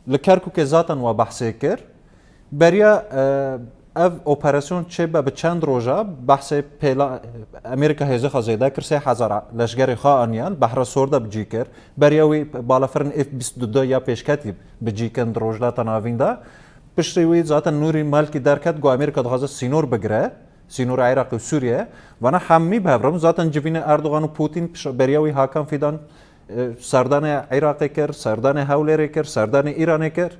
Li Kerkûkê zaten we behsê kir. Beriya, e, ev operasyon çêbe bi çend roja behsê pêla, Amerîka hêzê xwe zêde kir, sê hezar leşgerê xwe aniyan, Behra Sor de bi cî kir. Beriya wî balafirên F bîst û du ya pêşketî bi cî kirin di Rojhilata Navîn de. Piştî wî zaten Nûrî Malkî derket, got Amerîka dixwaze sînor bigire. Sînora Iraqê û Sûriye. Vana hemî bi hev re bûn. Zaten civînê Erdogan û Putin piş-, beriya wî Hakan Fidan, e, serdanê Iraqê kir, serdanê Hewlêrê kir, serdanê Îranê kir.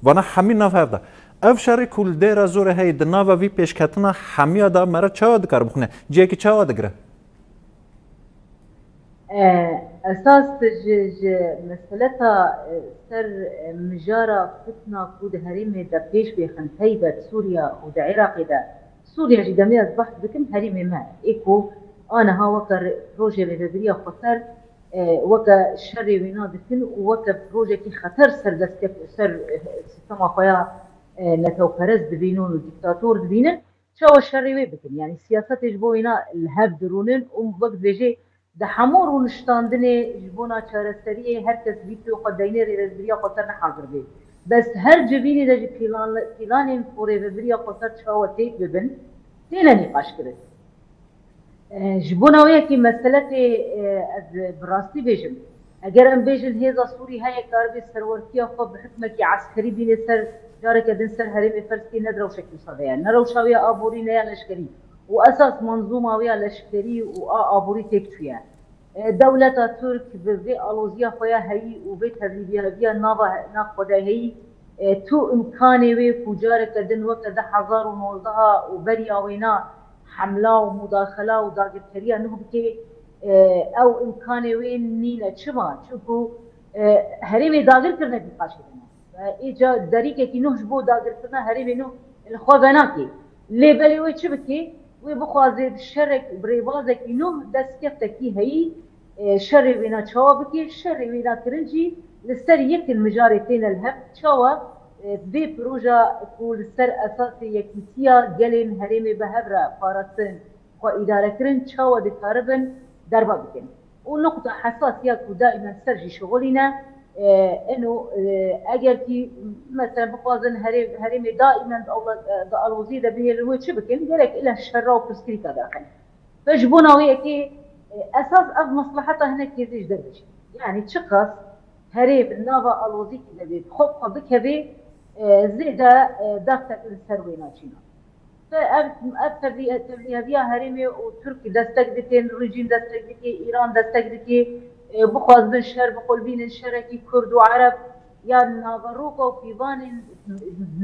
Vana hemî nav hev de. Ev şerê ku li Dêra Zorê heye di nava vî pêşketina hemiya de me re çawa dikare bixwîne? Cihekî çawa digire? E, esas ji, ji meseleta, e, ser, e, mijara fitna ku di herêmê de pêş bêxin, taybet Sûriya û di Iraqê de, Sûriya jî demê ez behs dikim herêmê me, ê ku aniha weke re-, rojê rêvebiriya xweser, e, weke şerê wêna dikin û weke rojekî xeter ser destkev-, ser, e, sîstema xwe ya, e, netewperest dibînin û dîktator dibînin. Çawa şerê wê bikin? Yanî siyasetê ji bo wêna li hev dirûnin û wek dibêjê di hemû rûniştandinê ji bona çareseriyê her kes vîdeo xwe deynê rêvebiriya xweser ne hazir bê. Bes her civînê de ji pîlan-, pîlanên ku rêvebiriya xweser çawa têk bibin, têne nîqaşkirin. E, ji bona wê yekê meseletê, e, ez bi rastî bêjim, eger em bêjin hêza Sûrî heye karibe serwertiya xwe bi hikmekî eskerî bîne ser, careke din ser herêmê ferz kê ne di rewşekî wisa de ye. Ne rewşa wê ya aborî ne ya leşkerî. Û esas menzûma wê ya leşkerî û a aborî têk çûye. E, dewleta Tirk bi vê aloziya xwe ya heyî û vê tevlîbiyaviya nava, nav xwe de heyî, e, tu imkanê wê ku careke din weke du hezar û nozdeh û beriya wêna hemla û mudaxela û dagirkeriya nuh bike, e, ew imkanê wê nîne. Çima? Çunku, e, herêmê dagir kirine dîqaşê de ne. E, îca derîkekî nuh ji bo dagirkirina herêmê nuh li xwe venake. Lê belê wê çi bike? Wê bixwaze bi şerek, bi rêbazekî nuh destkeftekî heyî, e, şerê wêna çawa bike? Şerê wêna kirin jî li ser yekin mijarê têne li hev. Çawa, e, vê proja ku li ser esasê yekîtiya gelên herêmê bi hev re parastin, xwe îdarekirin çawa dikaribin derve bikin. Û nuqta hesasiya ku daîmen ser jî şixulîne, e, eno, e, eger kî mesela bixwazin herê-, herêmê daîmen di ewle-, di alozî de bihêlin wê çi bikin? Gerek île şerra û pirsgirîka derxin. Ve ji bona wê yekê, e, esas ev mesleheta hinek kêzê ji derve jî. Yanî çiqas herêm nava alozîkî de bê, bi xwe bi xwe bikevê, e, zêde, e, destek li ser wê naçîna. Te ev, ev tevlî-, tevlîheviya herêmê û Tirk destek dikin, rejîm destek dike, Îran destek dike, e, bixwazibin şer biqulbînin, şerekî Kurd û Ereb ya naveroka û pîvanên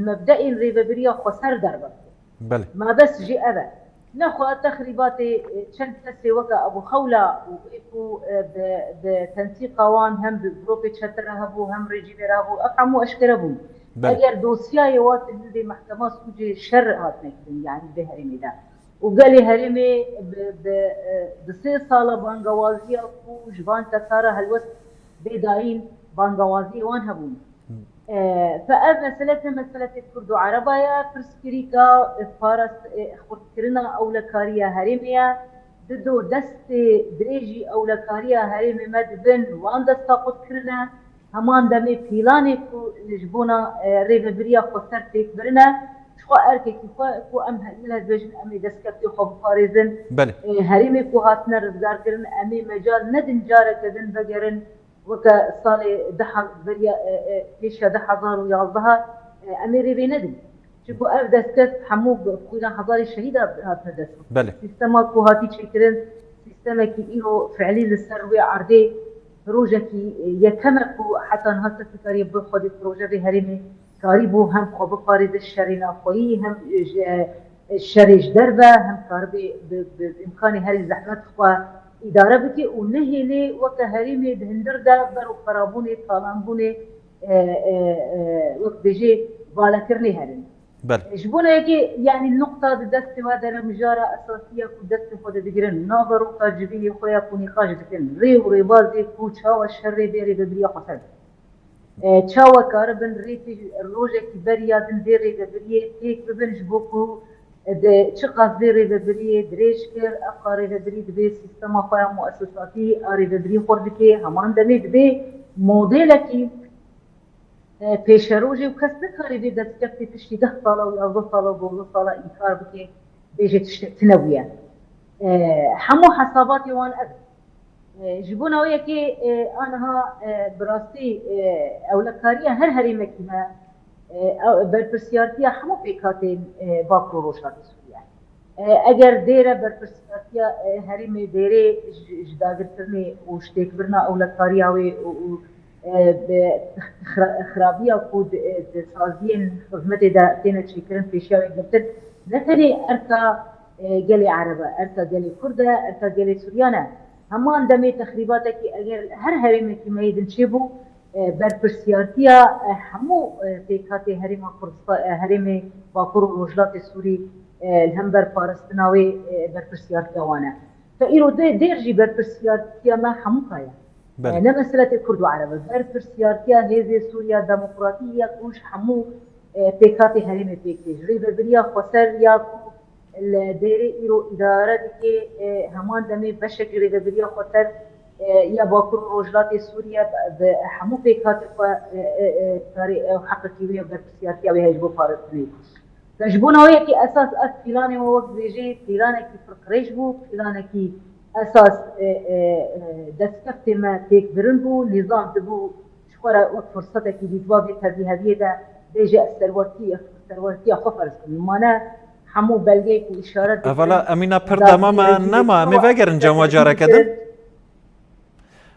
mebdeên rêvebiriya xweser derve bike. Belê. Mabes jî ev e. Nexwe texrîbatê, e, çend kesê weke Ebû Xewla û ê ku, e, bi, bi tensîqa wan hem bi grûpê çete re hebû, hem rejîmê re hebû, ev hemû eşkere bûn. Belê. Eger dosyayê wan di hilvê mehkema sûcê şer hatine kirin, yanî di herêmê de. Û gelê herêmê bi, bi, e, bi sê sala bangewaziya ku ji van kesa re helwest bê dayîn, bangewaziyê wan hebûn. E, fe ev mesele ne meselekê Kurd û Ereba ye, pirsgirîka, e, parast-, e, xurtkirina ewlekariya herêmê ye. Dido destê dirêjî ewlekariya herêmê me dibin wan desta qut kirine. Heman demê pîlanê ku ji bona, e, rêvebiriya xweser pêk birine, ji xwe erkekî xwe ku em he-, li dibêjin em ê destkeftê xwe biparêzin. Belê. E, herêmê ku hatine rizgarkirin, em ê mecal nedin careke din vegerin weke salê du he-, beriya, e, e, pêşiya du hezar û yazdeh, e, em ê rê vê nedin. Çimku ev destkev hemû bi xwîna hezarê şehîd hat-, hatine dest. Belê. Sîstema ku hatî çêkirin, sîstemekî îro fiilî li ser wê erdê rojekî, e, yekem e ku heta niha kes nikarî bi xwedî proje vê herêmê karîbû hem xwe biparêze şerê navxweyî, hem, e, ji, e, şerê ji derve, hem karibê bi, bi, bi îmkanê herî zehmet xwe îdare bike û nehêlê weke herêmê di hundir de ber û xerabûnê, talanbûnê, e, e, e, wek dibêjê valekirinê herin. Belê. Ji bona yekê, yanî nuqta di destê we de re mijara esasî ya ku destê xwe de digirin, naveroka civînê xwe ya ku nîqaş dikin, rê û rêbazê ku çawa şerê vê rêvebiriya xweser bikin. E, çawa karibin rêkê rojekî beriya din vê rêvebiriyê pêk bibin ji bo ku, e, di çiqas vê rêvebiriyê dirêj kir, ev ka rêvebirî dibê sîstema xwe ya muesesatî a rêvebirî xurt dike, heman demê dibê modelekî, e, pêşerojê û kes nikarê vê destkeftê piştî deh sala û yazdeh sala û dozdeh sala înkar bike, bêje tiştek tune bûye. E, hemû hesabatê wan ev in. E, ji bona wê yekê, e, aniha, e, bi rastî, e, ewlekariya her herêmekî me, e, ew, berpirsiyartiya hemû pêkhatên, e, Bakur û Rojhilatê Sûriye. E, eger dêre berpirsiyartiya, e, herêmê dêrê ji, ji dagirkirinê û ji têkbirina ewlekariya wê û, û, e, bi xira-, xirabiya ku di, e, di saziyên xizmetê de têne çêkirin pêşiya wê girtin, ne tenê erka, e, gelê Ereb e, erka gelê Kurd e, erka gelê Suryan e. Heman demê texrîbatekî eger her herêmekî me yê din çêbû, e, berpirsiyartiya, e, hemû, e, pêkhatê herêma Kurdistan, e, herêmê Bakur û Rojhilatê Sûrî, e, li hember parastina wê, e, berpirsiyartiya wan e. Te îro dê, dêr jî berpirsiyartiya me hemûka ye. Belê. E, ne meselekê Kurd û Ereb e. Berpirsiyartiya Hêzê Sûriya Demokratî ye ku ji hemû, e, pêkhatê herêmê pêk tê. Ji rêvebiriya xweser ya ku li dêrê îro îdare dike, e, heman demê beşek ji rêvebiriya xweser, e, ya Bakur û Rojhilatê Sûriye bi, bi hemû pêkhatê xwe, e, e, e, karê, e, heqekî wê ya berpirsiyartiya wê heye ji bo parastinê. Te ji bona wê yekê esas ev pîlanê we wek dibêjê pîlanekî pir qirêj bû, pîlanekî esas, e, e, e, destkeftê me têkbirin bû, nîzam dibû ji xwe re wek firsetekî dîtba vê tevlîheviyê de bêje ez serwertî, serwertiya xwe ferz dikim. Ma ne hemû belgeyek û îşaret dikirin. Hevala Emîna pir dema me nema, em ê vegerin cem we careke din.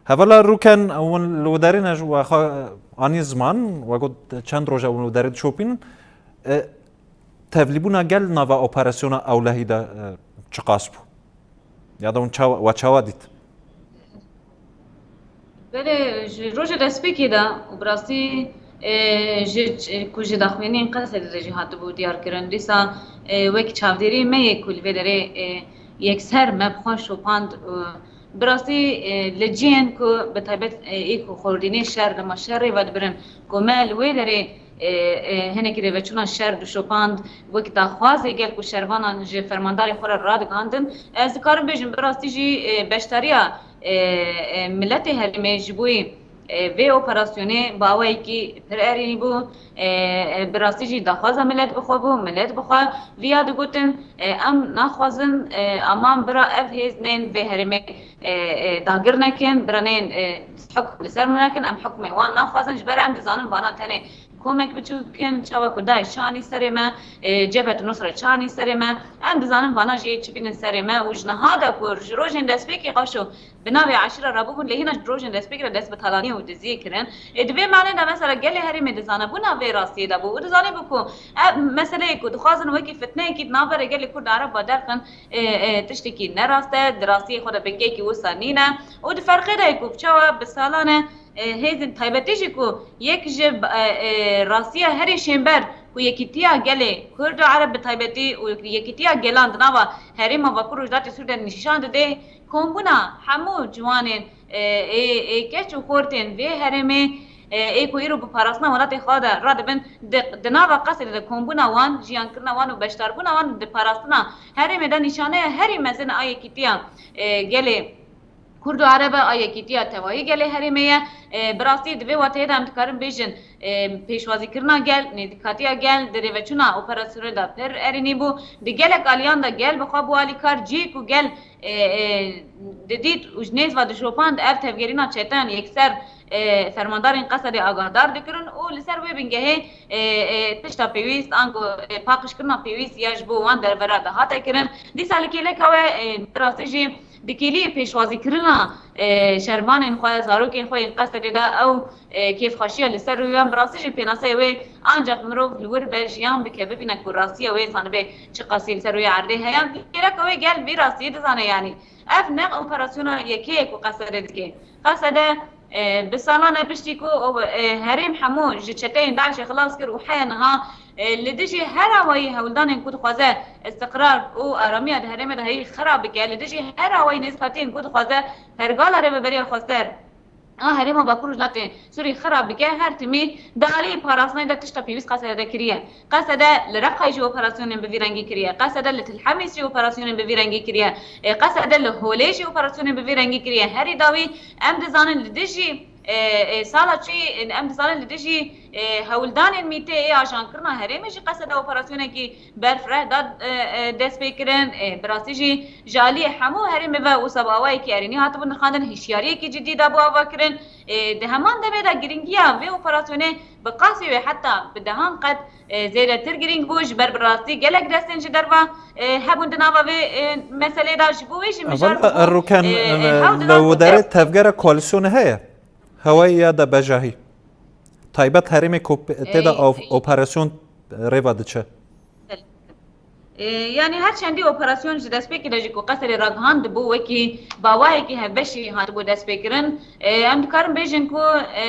Hevala Rûken, hûn li wê derê ne ji we xwe anî ziman, we got çend roj e hûn li wê derê dişopînin. E, tevlîbûna gel nava operasyona ewlehî de, e, çiqas bû? Ya da hûn çawa, we çawa dît? Belê, ji roja destpêkê de û bi rastî, e, ji, ku ji daxuyaniyên Qesedê de jî hatibû diyarkirin. Dîsa, e, wek çavdêrê me yê ku li vê derê, e, yekser me bi xwe şopand, e, bi rastî, e, li cihên ku bi taybet, e, ê ku xordînê şer, dema şer rê vedibirin, ku me li wê derê e, e, hinekî rêveçûna şer dişopand, wek daxwazê gel ku şervanan ji fermandarê xwe re radigihandin. Ez dikarim bêjim, bi rastî jî, e, beşdariya, e, e, miletê herêmê ji bo, e, vê operasyonê bi awayekî pir erênî bû. E, e, bi rastî jî daxwaza milet bi xwe bû, milet bi xwe viya digotin. E, em naxwazin, e, aman bira ev hêz nên vê herêmê, e, e, dagir nekin, bira nên, e, hukm li ser me nekin, em hukmê wan naxwazin, ji ber em dizanin vana tenê komek biçûk in, çawa ku DAIŞ çanî serê me, e, Cebhet Nusre çanî serê me, em dizanin vana jî çi bînin serê me û ji niha de ku ji rojên destpêkê qaşo bi navê eşîra rabûbûn, lê hîna ji rojên destpêkê re dest bi talaniyê û diziyê kirin. E, di vê manê de mesela gelê herêmê di zanebûna vê rastiyê de bû û dizanîbû ku ev meseleyê ku dixwazin wekî fitneyekî di navberê gelê Kurd û Ereba derxin, e, e, tiştekî ne rast e, di rastiyê xwe de bingeyekî wisa nîne û di ferqê de ye ku çawa bi salan e, e, hêzên taybetî jî ku yek ji, e, e, rastiya herî şênber ku yekîtiya gelê Kurd û Ereb bi taybetî û yekîtiya gelan di nava herêma Bakur Rojhilatê Sûrî de nîşan dide, kombûna hemû ciwanên, e, ê, ê keç û xortên vê herêmê, e, ê ku îro bi parastina welatê xwe de radibin, di, di nava Qesedê de kombûna wan, jiyankirina wan û beşdarbûna wan di parastina herêmê de nîşaneya herî mezin a yekîtiya, e, gelê Kurd û Ereb e, a yekîtiya tevayî gelê herêmê ye. E, bi rastî di vê wateyê de em dikarin bêjin, e, pêşwazîkirina gel, nêzîkatiya gel di rêveçûna operasyonê de pir erênî bû. Di gelek aliyan de gel bi xwe bû alîkar, cihê ku gel, e, e, didît û ji nêz ve dişopand ev tevgerîna çeten yekser, e, fermandarên Qesedê agahdar dikirin û li ser wê bingehê, e, e, tişta pêwîst, ango, e, paqijkirina pêwîst ya ji bo wan derve re dihate kirin. Dîsa li kêleka we, e, bi rastî jî di kêliyê pêşwazîkirina, e, şervanên xwe, zarokên xwe yên Qesedê de ew, e, kêfxweşiya li ser rûyan bi rastî jî pênaseyê wê ancaq mirov li wir be, jiyan bike, bibîne ku rastiya wê zanibe çiqasî li ser rûyê erdê heye. Kêleka wê gel vî rastiyê dizane, yanî ev ne operasyona yekê ye ku Qesede dike. Qesede, e, bi salan e piştî ku o, e, herêm hemû ji çeteyên DAIŞê xilas kir û heye niha, e, li dijî her awayî hewldanên ku dixwaze istiqrar û aramiya di herêmê de heyî xirab bike, li dijî her awayî nêzîkatiyên ku dixwaze pergala rêveberiya xweser a herêma Bakur Rojhilatê Sûrî xirab bike, her timî di alî parastinê de tişta pêwîst Qesede de kiriye. Qesede li Reqayê jî operasyonên bi vî rengî kiriye. Qesede li Til Hemîs jî operasyonên bi vî rengî kiriye. E, Qesede li Holê jî operasyonên bi vî rengî kiriye. Herî dawî em dizanin li dijî, e, e, sala çûyî, e, em dizanin li dijî, e, hewldanên mîtê ê ajankirina herêmê jî Qesede operasyonekî berfireh da, e, e, dest pê kirin. E, bi rastî jî ji aliyê hemû herêmê ve wisa bi awayekî erênî hatibû nirxandin, hişyariyekî cidî dabû ava kirin. E, di heman demê de girîngiya vê operasyonê bi qasî wê heta bi dehan qet, e, zêdetir girîng bû, ji ber bi rastî gelek destên ji derve, e, hebûn di nava vê, e, meselê de. Ji bo wê jî mijar bû, e, e, hewl dida ku ev tevgera koalîsyonê heye. Hewayî ya de bejahî. Taybet herêmê ku tê de, e, operasyon rêva diçe. E, yanî her çendî operasyon ji destpêkê de jî ku Qesedê ragihandibû, wekî bi awayekî hevbeşî hatibû destpêkirin. E, em dikarin bêjin ku, e,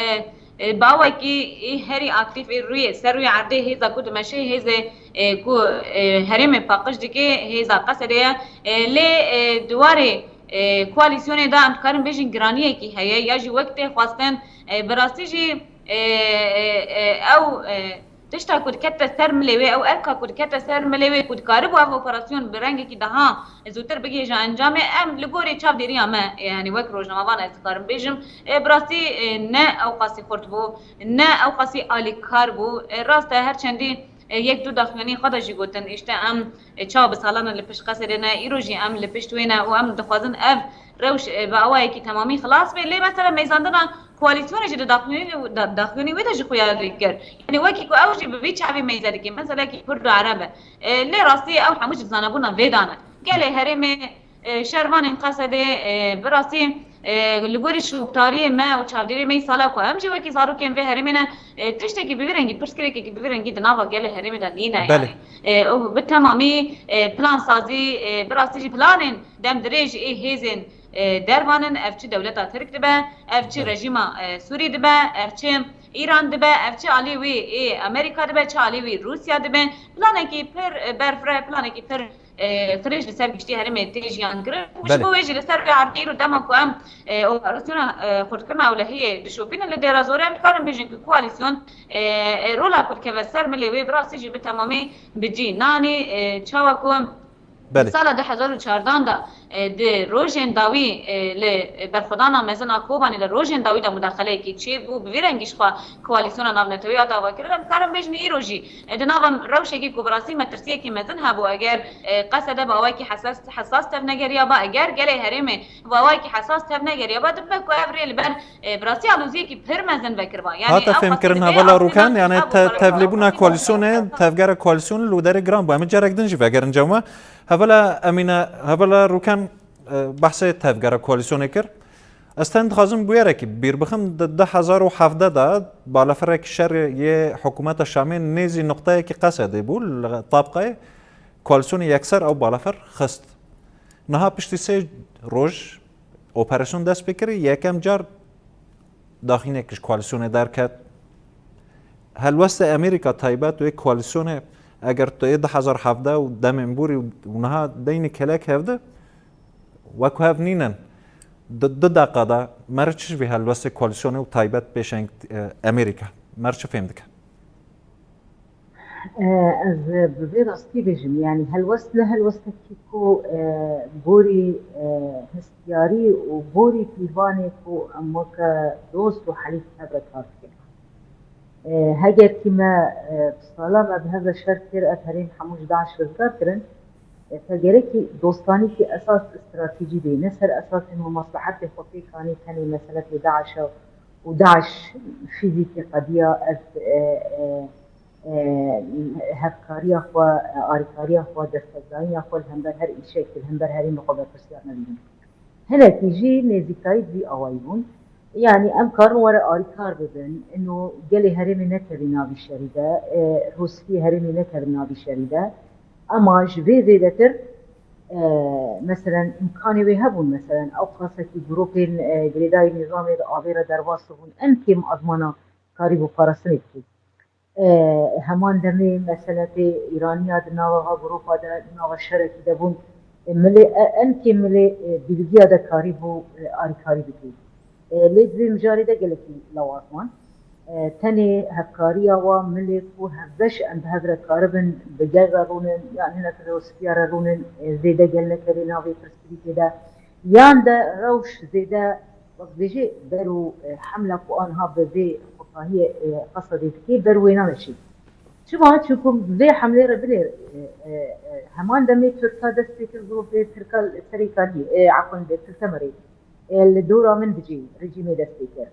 e, bi awayekî ê herî aktîf ê rûyê, ser rûyê erdê hêza ku dimeşe hêzê, e, ku, e, herêmê paqij dike, hêza Qesedê ye. E, lê, e, di warê, e, koalîsyonê de em dikarin bêjin giraniyekî heye ya jî wek tê xwestin, e, bi rastî jî, e, e, e, ew, e, tişta ku dikete ser milê wê, ew erka ku dikete ser milê wê ku dikaribû ev operasyon bi rengekî daha zûtir bigihêje encamê, em li gorî çavdêriya me, yanî wek rojnamevan ez dikarim bêjim, e, bi rastî, e, ne ew qasî xurt bû, ne ew qasî alîkar bû. E, rast e, her çendî, e, yek du daxuyaniyê xwe de jî gotin, îşte em, e, çawa bi salan e li pişt Qesedê ne, îro jî em li pişt wê ne û em dixwazin ev rewş, e, bi awayekî temamî xilas bê. Lê mesela mêzandina koalîsyonê jî di daxuyanî, da-, daxuyanî wê de jî xuya dikir. Yanî wekî ku ew jî bi vî çavî mêze dike, meselekî Kurd û Ereb e. E, lê rastî ew hemû jî di zanebûna vê de ne. Gelê herêmê, e, şervanên Qesedê, e, bi rastî, e, li gorî şopdariyê me û çavdêriyê me îsala ku em jî wekî zarokên vê herêmê ne, e, tiştekî bi vî rengî, pirsgirêkekî bi vî rengî di nava gelê herêmê de nîne. Belê. Yanî, e, ew bi temamî, e, plansazî, e, bi rastî jî planên demdirêj ê hêzên, e, dervan in, ev çi dewleta Tirk dibe, ev çi, belê, rejîma, e, Sûrî dibe, ev çi Îran dibe, ev çi alî wî ê Amerîka dibe, çi alî wî Rûsya dibe. Planekî pir, e, berfireh, planekî pir e, firêj li ser giştî herêmê tê jiyan kirin. Û ji Belê. bo wê jî li ser vê erdê îro dema ku em, e, operasyona, e, xurtkirina ewlehiyê dişopînin li Dêra Zorê, em dikarin bêjin ku koalîsyon, e, e, rola ku dikeve ser milê wê bi rastî jî bi temamî bi cî nanî, e, çawa ku Belê. Sala du hezar û çardan de, e, di rojên dawî, e, li berxwedana mezin a Kobanê de rojên dawî de mudaxeleyekî çêbû, bi vî rengî jixwe koalîsyona navnetewî hat avakirin. Em karin bêjin îro jî, e, di nava rewşekî ku bi rastî metirsiyekî mezin hebû, eger, e, Qesede bi awayekî hesas, hesas tevnegeriya ba, eger gelê herêmê bi awayekî hesas tevnegeriya ba, dibe ku ev rê li ber, e, bi rastî aloziyekî pir mezin vekiriba. Yani Hate ew fêmkirin qasî divê hevala Rûkan, yani ev te-, tevlîbûna koalîsyonê, tevgera koalîsyonê li derê giran bû. Em ê carek din jî vegerin cewma. Hevala Emîne, hevala Rûkan, e, behsê tevgera koalîsyonê kir. Ez ten dixwazim bûyerekî bîr bixim, di du hezar û hevdeh de balafirekî şer yê hikûmeta Şamê nêzî nuqteyekî Qesedê bû, li Tabqayê koalîsyonê yekser ew balafir xist. Niha piştî sê roj operasyon dest pê kir, yekem car daxînek ji koalîsyonê derket. Helwestê Amerîka taybet wê koalîsyonê, eger tu yê du hezar hevdeh û demên borî û niha deynî kelek hevdi, wek hev nînin. Di du deqa de me re çi ji vê helwestê koalîsyonê û taybet pêşeng, e, Amerîka? Me re çi fêm dike? E, ez bi vê rastî bêjim, yani helwest ne helwestekî ku, e, borî, e, hestiyarî û borî pîvanê ku em weke dost û helîf hev re kar dikin. E, heger kî me, e, bi sala me bi hev re şer kir, ev herêm hemû ji DAIŞ rizgar kirin, e, te gerekî dostanîkî esas stratejî bê, ne ser esasên me meslehetê xwe pêk anî tenê meseletê DAIŞ e û DAIŞ fîzîkî qediya ev, e, e, e, hevkariya xwe, e, arîkariya xwe, destekdayîna xwe li hember her îşek, li hember herêmê xwe berpirsiyar nebînin. Hinekî jî nêzîkayî bi vî awayî bûn. Yanî em karin were arîkar bibin, ino gelê herêmê nekevî navî şerî de, e, rûspiyê herêmê nekevin navî şerî de. Ema ji vê zêdetir, e, meselen, îmkanê wê hebûn, meselen, ew qasekî grûpên, e, girêdayî nîzamê di avê re derbas bûn, en kêm azmana karîbû parastinê bikî. E, heman demê meseletê Îraniya di nava va grûpa de, di nava şerekî de bûn. E, milê, e, en kêm milê, e, bilgiya de karîbû, e, arîkarî bikî. E, lê di vê mijarê de gelekî lawaz man. E, tenê hevkariya wa milê ku hevbeş em bi hev re karibin, bi gel re rûnin, yan hinek rewsiya re rûnin, e, zêde gel nekevê navê pirsgirîkê de, yan de rewş zêde, wek dibêjê, ber û, e, hemla ku anha bi vê xurtahiyê, e, Qesedê dikê, ber wê nane çê. Çima? Çunku vê hemlê re binêr, e, e, e, heman demê Tirka dest pê kir, grûpê Tirka li Serêkaniyê, e, efwen, li Til Temerê, e, li dora Minbicê rejîmê dest pê kir.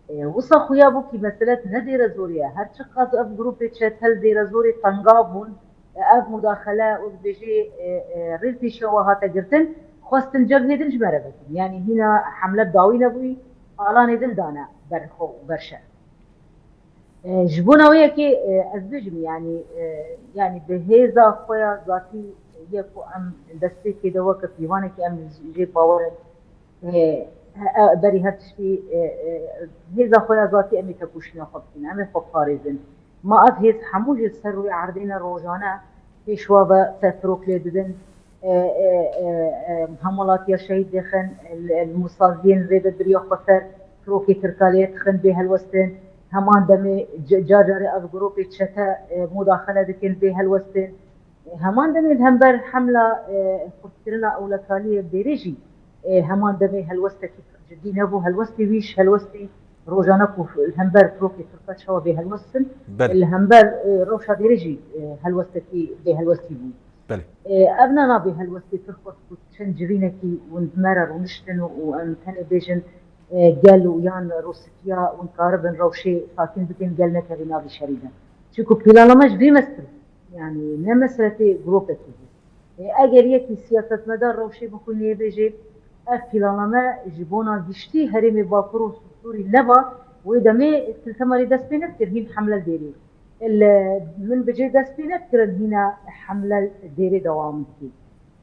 E, wisa xuya bû kî mesele ne Dêrezorê ye. Her çiqas ev grûpê çete li Dêrezorê tengav bûn, e, ev mudaxele û dibêjê, e, e, rê pêşiya we hate girtin, xwestin cebhê din ji me re vekin. Yanî hîna hemle dawî nebûyî, alanê din dane ber xwe û ber şer. E, ji bona wê yekê, e, ez bêjim, yanî, e, yanî bi hêza xwe ya zatî ye ku em destpêkê de weke pîvanekê em jê bawer in. E, e, berî her tiştî, e, e, hêza xwe ya zatî em ê tekoşîna xwe bikin, em ê xwe biparêzin. Ma ev hêz hemû jî ser rûyê erdê ne, rojane pêşwa ve ser firok lê didin. E, e, e, e, hemwelatiya şehîd dêxin, li, li musaziyên zêde biriya xwe ser firokê Tirka lê dixin bê helwestin. Heman demê c-, car carê ev grûpê çete, e, mudaxele dikin bê helwestin. E, heman demê li hember hemla, e, xurtkirina ewlekaliyê Dêrê jî, e, heman demê helwestekî pir cidî nebû. Helwestê wî ji helwestê rojane ku li hember firokê Tirka çawa bê helwestin, Belê. li hember, e, rewşa Dêrê jî, e, helwestekî bê helwestî bû. Belê. E, ev ne nabê helwestê pir xurt ku çend civînekî hûn bi me re rûniştin û em tenê bêjin, e, gel û yan rûsikiya hûn karibin rewşê sakin bikin, gel nekevî navî şerî de. Çunku planlame ji vî mestir, yanî ne meseletê grûpekî bû. E, eger yekî siyasetmedar rewşê bixwînê bêjê, ev planlame ji bona giştî herêmê Bakur û Sûrî neba, wê demê Til Temerê dest pê nedikir hîn hemle li Dêrê. Li Minbicê dest pê nedikirin hîna hemle Dêrê dewam dikî.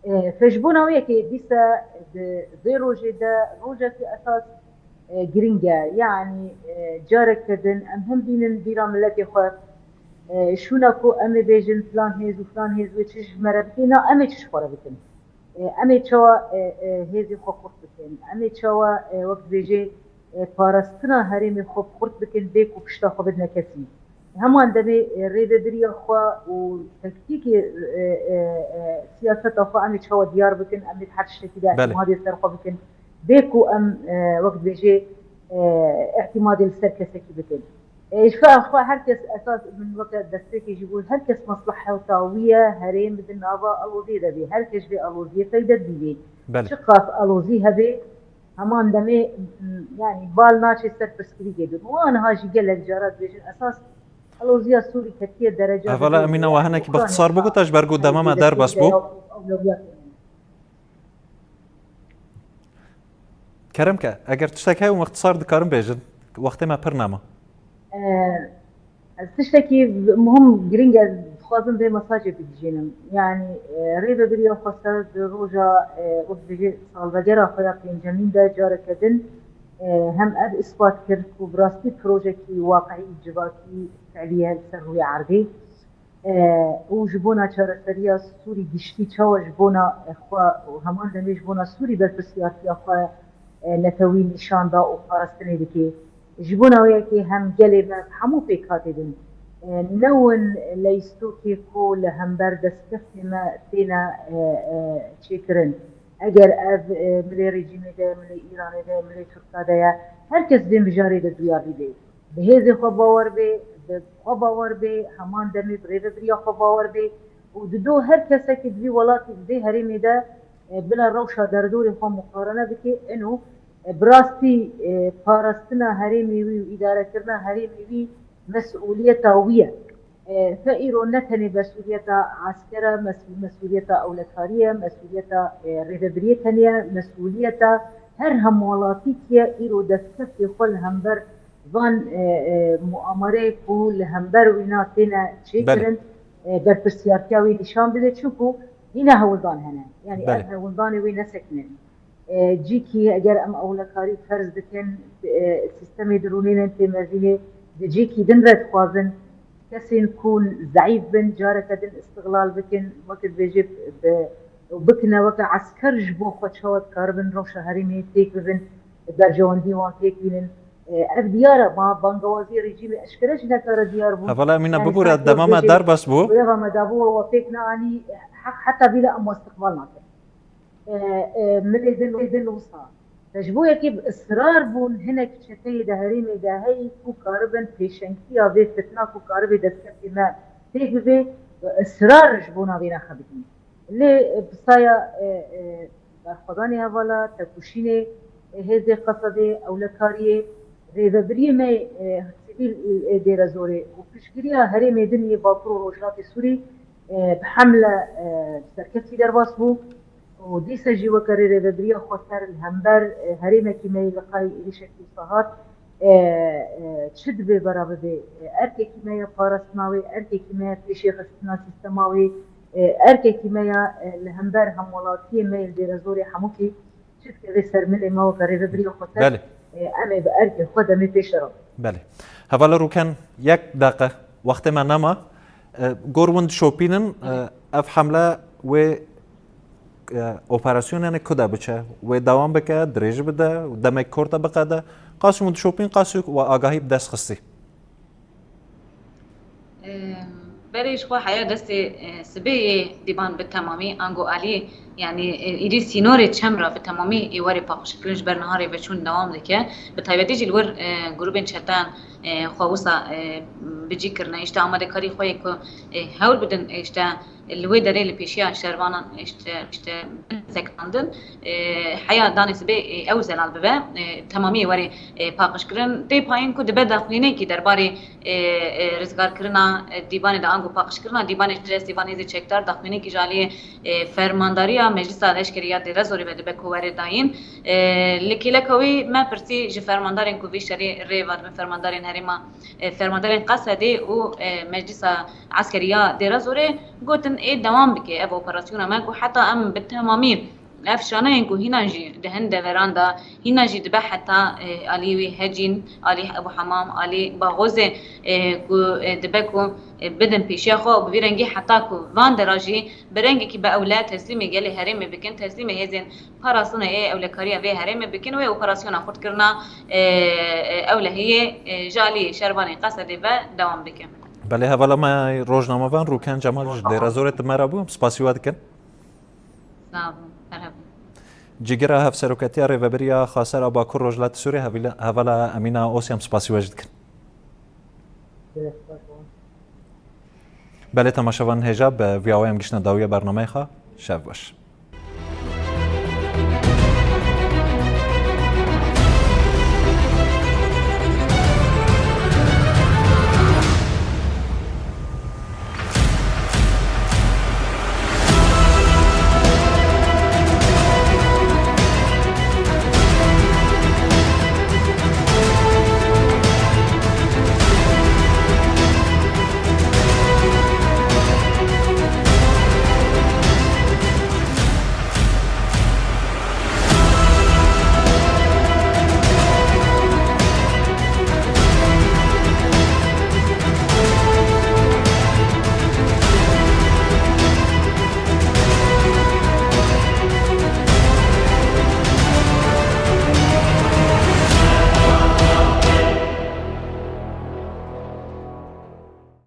E, fe ji bona wê yekê dîsa di vê rojê de rojekî esas, e, girîng e. Yanî, e, careke din em him bînin bîra miletê xwe, E, şûna ku em ê bêjin filan hêz û filan hêz wê çi ji me re bike, na, em ê çi ji xwe re bikin? E, em ê çawa, e, e, hêzên xwe xurt bikin? Em ê çawa, e, wek dibêje, e, parastina herêmê xwe xurt bikin, bê ku pişta xwe bidine kesî? Heman demê, e, rêvebiriya xwe û tektîkê, e, e, e, siyaseta xwe em ê çawa diyar bikin, em ê her tiştekî de Belê. Îtimadê ser xwe bikin, bê ku em, e, wek dibêje, e, îtimadê li ser kesekî bikin. E, ji xwe, xwe her kes esas min weke destpêkê jî bû, her kes mesleheta wî ye, herêm di nava aloziyê de bê, her kes vê aloziyê feyde dibî. Belê. Çiqas alozî hebe, heman demê, m, yanî bal naçe ser pirsgirêkê din. Û aniha jî gelek cara dibêjin esas aloziya Sûrî ketiye dereca Hevala dibê Emîne, we hinekî bi Ukrayna ixtisar bigota ji ber ku dema me derbas bû. Ewlewiyat. Kerem ke, eger tiştek heye û ixtisar dikarin bêjin, wextê me pir nema. Ee, ez tiştekî muhim, giring e, dixwazim vê mesajê bigihînim. Yanî, e, rêvebiriya xweser di roja, e, wek dibêje salvegera xwe ya pêncemîn de careke din, e, hem ev îspat kir ku bi rastî projekî waqî civakî fi'lî ye li ser rûyê erdê. E, û ji bona çareseriya Sûrî giştî çawa ji bona xwe û heman demê ji bona Sûrî berpirsiyartiya xwe, e, netewî nîşan da û parastinê dike. Ji bona wê yekê hem gelê me hemû pêkhatê din, e, ne win leyîstokê ku li hember destkeftê me têne, e, e, çêkirin. Eger ev, e, milê rejîmê de, milê Îranê de, milê Tirka de ye, her kes vê mijarê de duyarlî bê. Bi hêzê xwe bawer bê, bi xwe bawer bê, heman demê bi rêvebiriya xwe bawer bê û dido her kesekî di vî welatî, di vê herêmê de, e, bila rewşa derdorê xwe muqarene bike, ino, e, bi rastî, e, parastina herêmê wî û îdarekirina herêmê wî mesûliyeta wî ye. E, fe îro ne tenê mesûliyeta esker e, mes-, mesûliyeta ewlekarî ye, mesûliyeta, e, rêvebiriyê tenê ye, mesûliyeta her hemwelatîkî ye îro destkeftê xwe li hember van, e, e, muamereyê ku li hember wîna têne çêkirin, Belê. E, berpirsiyartiya wê nîşan bide, çunku hîna hewldan hene. Yanî Belê. Ev hewldanê wê nesekine. E, cîkî eger em ewlekarî ferz dikin, e, sîstemê dirûnê ne tê mezînê, di cîkî din re dixwazin kesên ku zeîf bin, careke din îstixlal bikin, weke dibêje bi, bikine weke esker ji bo xwe çawa dikaribin rewşa herêmê têk bibin, berjewendî wan têk bînin. E, ev diyar e, ma bangewazî rejîmê eşkere jî nekare diyar bûn. Hevala Emîne, yani bibûre, sanki dema me derbas bû. Rêva me dabû we pêk neanî, heq heta bîle em we îstiqbal nakin. E, e, milê din, milê din wisa. Te ji bo yekê bi israr bûn hinek çeteyê de herêmê de heyî ku karibin pêşengtiya vê fitna ku karibe destkeftê me têk bibe, bi israr ji bona vê nexebitî. Lê, e, bi saya, e, e, berxwedanê hevala, tekoşînê, e, hêzê qesedê, ewlekariyê, rêvebiriyê me, e, sivîl ê Dêrezorê û piştgiriya herêmê din yê Bakur û Rojhilatê Sûrî, e, bi hemle, e, serkeftî derbas bû û dîsa jî weke rê-, rêvebiriya xweser li hember, e, herêmekî me yê li qayî êrîşekî wisa hat, e, e, çi dibe bera bibe, e, erkekî me ye parastina wê, erkekî me ye pêşêxistina sîstema wê, e, erkekî me ye, e, li hember hemwelatiyê me yê li Dêrezorê hemûkî çi dikeve ser milê me weke rêvebiriya xweser, Belê. E, em ê bi erkê xwe demê pêş de re. Belê. Hevala Rûken, yek deqe wextê me nema. E, gor win dişopînin, e, ev hemle wê, e, operasyonê ne ku de biçe, wê dewam bike, dirêj bide, demek kort de biqede. Qasî win dişopîn, qasî we agahî bi dest xistî. Em, berê ji xwe heya destê, e, sibê yê dîban bi temamî, ango alî, yanî, e, îdî sînorê çem re bi temamî êwarê paqijkirin ji ber niha rêveçûn dewam dike. Bi taybetî jî li wir, e, grûbên çetan, e, xwe wisa, e, bi cî kirine. Îşte amadekarî xwe yê ku, e, hewl bidin, e, îşte li wê derê li pêşiya şervanan, e, îşte, îşte bin sekandin. E, heya danê sibê, e, ew zelal bibe, e, temamî êwarê, e, paqijkirin. Tê payîn ku dibe daxuyaniyekî derbarê, e, e, rizgarkirina, e, dîbanê de ango paqijkirina dîbanê ji destê van hêzê çekdar daxuyaniyekî ji aliyê, e, fermandariya Meclisa Leşkerî ya Dêrezorê ve dibe ku were dayîn. E, li kêleka wî me pirsî ji fermandarên ku vê şerê rê ve dibin, fermandarên herêma, e, fermandarên Qesedê û, e, Meclisa Eskerî ya Dêrezorê, gotin ê dewam bike ev operasyona me ku heta em bi temamî Ev şaneyên ku hîna jî di hin deveran de, hîna jî dibe heta, e, alî wî Hecîn, alî Ebû Hemam, alî Baxozê, e, ku, e, dibe ku, e, bidin pêşiya xwe û bi vî rengî heta ku van dera jî bi rengekî bi ewle teslîmê gelê herêmê bikin, teslîmê hêzên parastina ê ewlekariya vê herêmê bikin wê operasyona xurtkirina, e, e, ewlehiyê, e, ji alî şervanê Qesedê ve dewam bikin. Belê, hevala me rojnamevan Rûken Cemal ji Dêrezorê di me re bû, em spasî we dikin. Sağ olun. Merhaba. Cîgira Hevseroketiya Rêveberiya Xaser a Bakur Rojhilat Sûrê, hevîla-, hevala Emîna Osyam, spasî we jî dikin. Belê, temaşevan hêja, bi vîya we em giştine dawiya bernameyê xwe. Şev baş.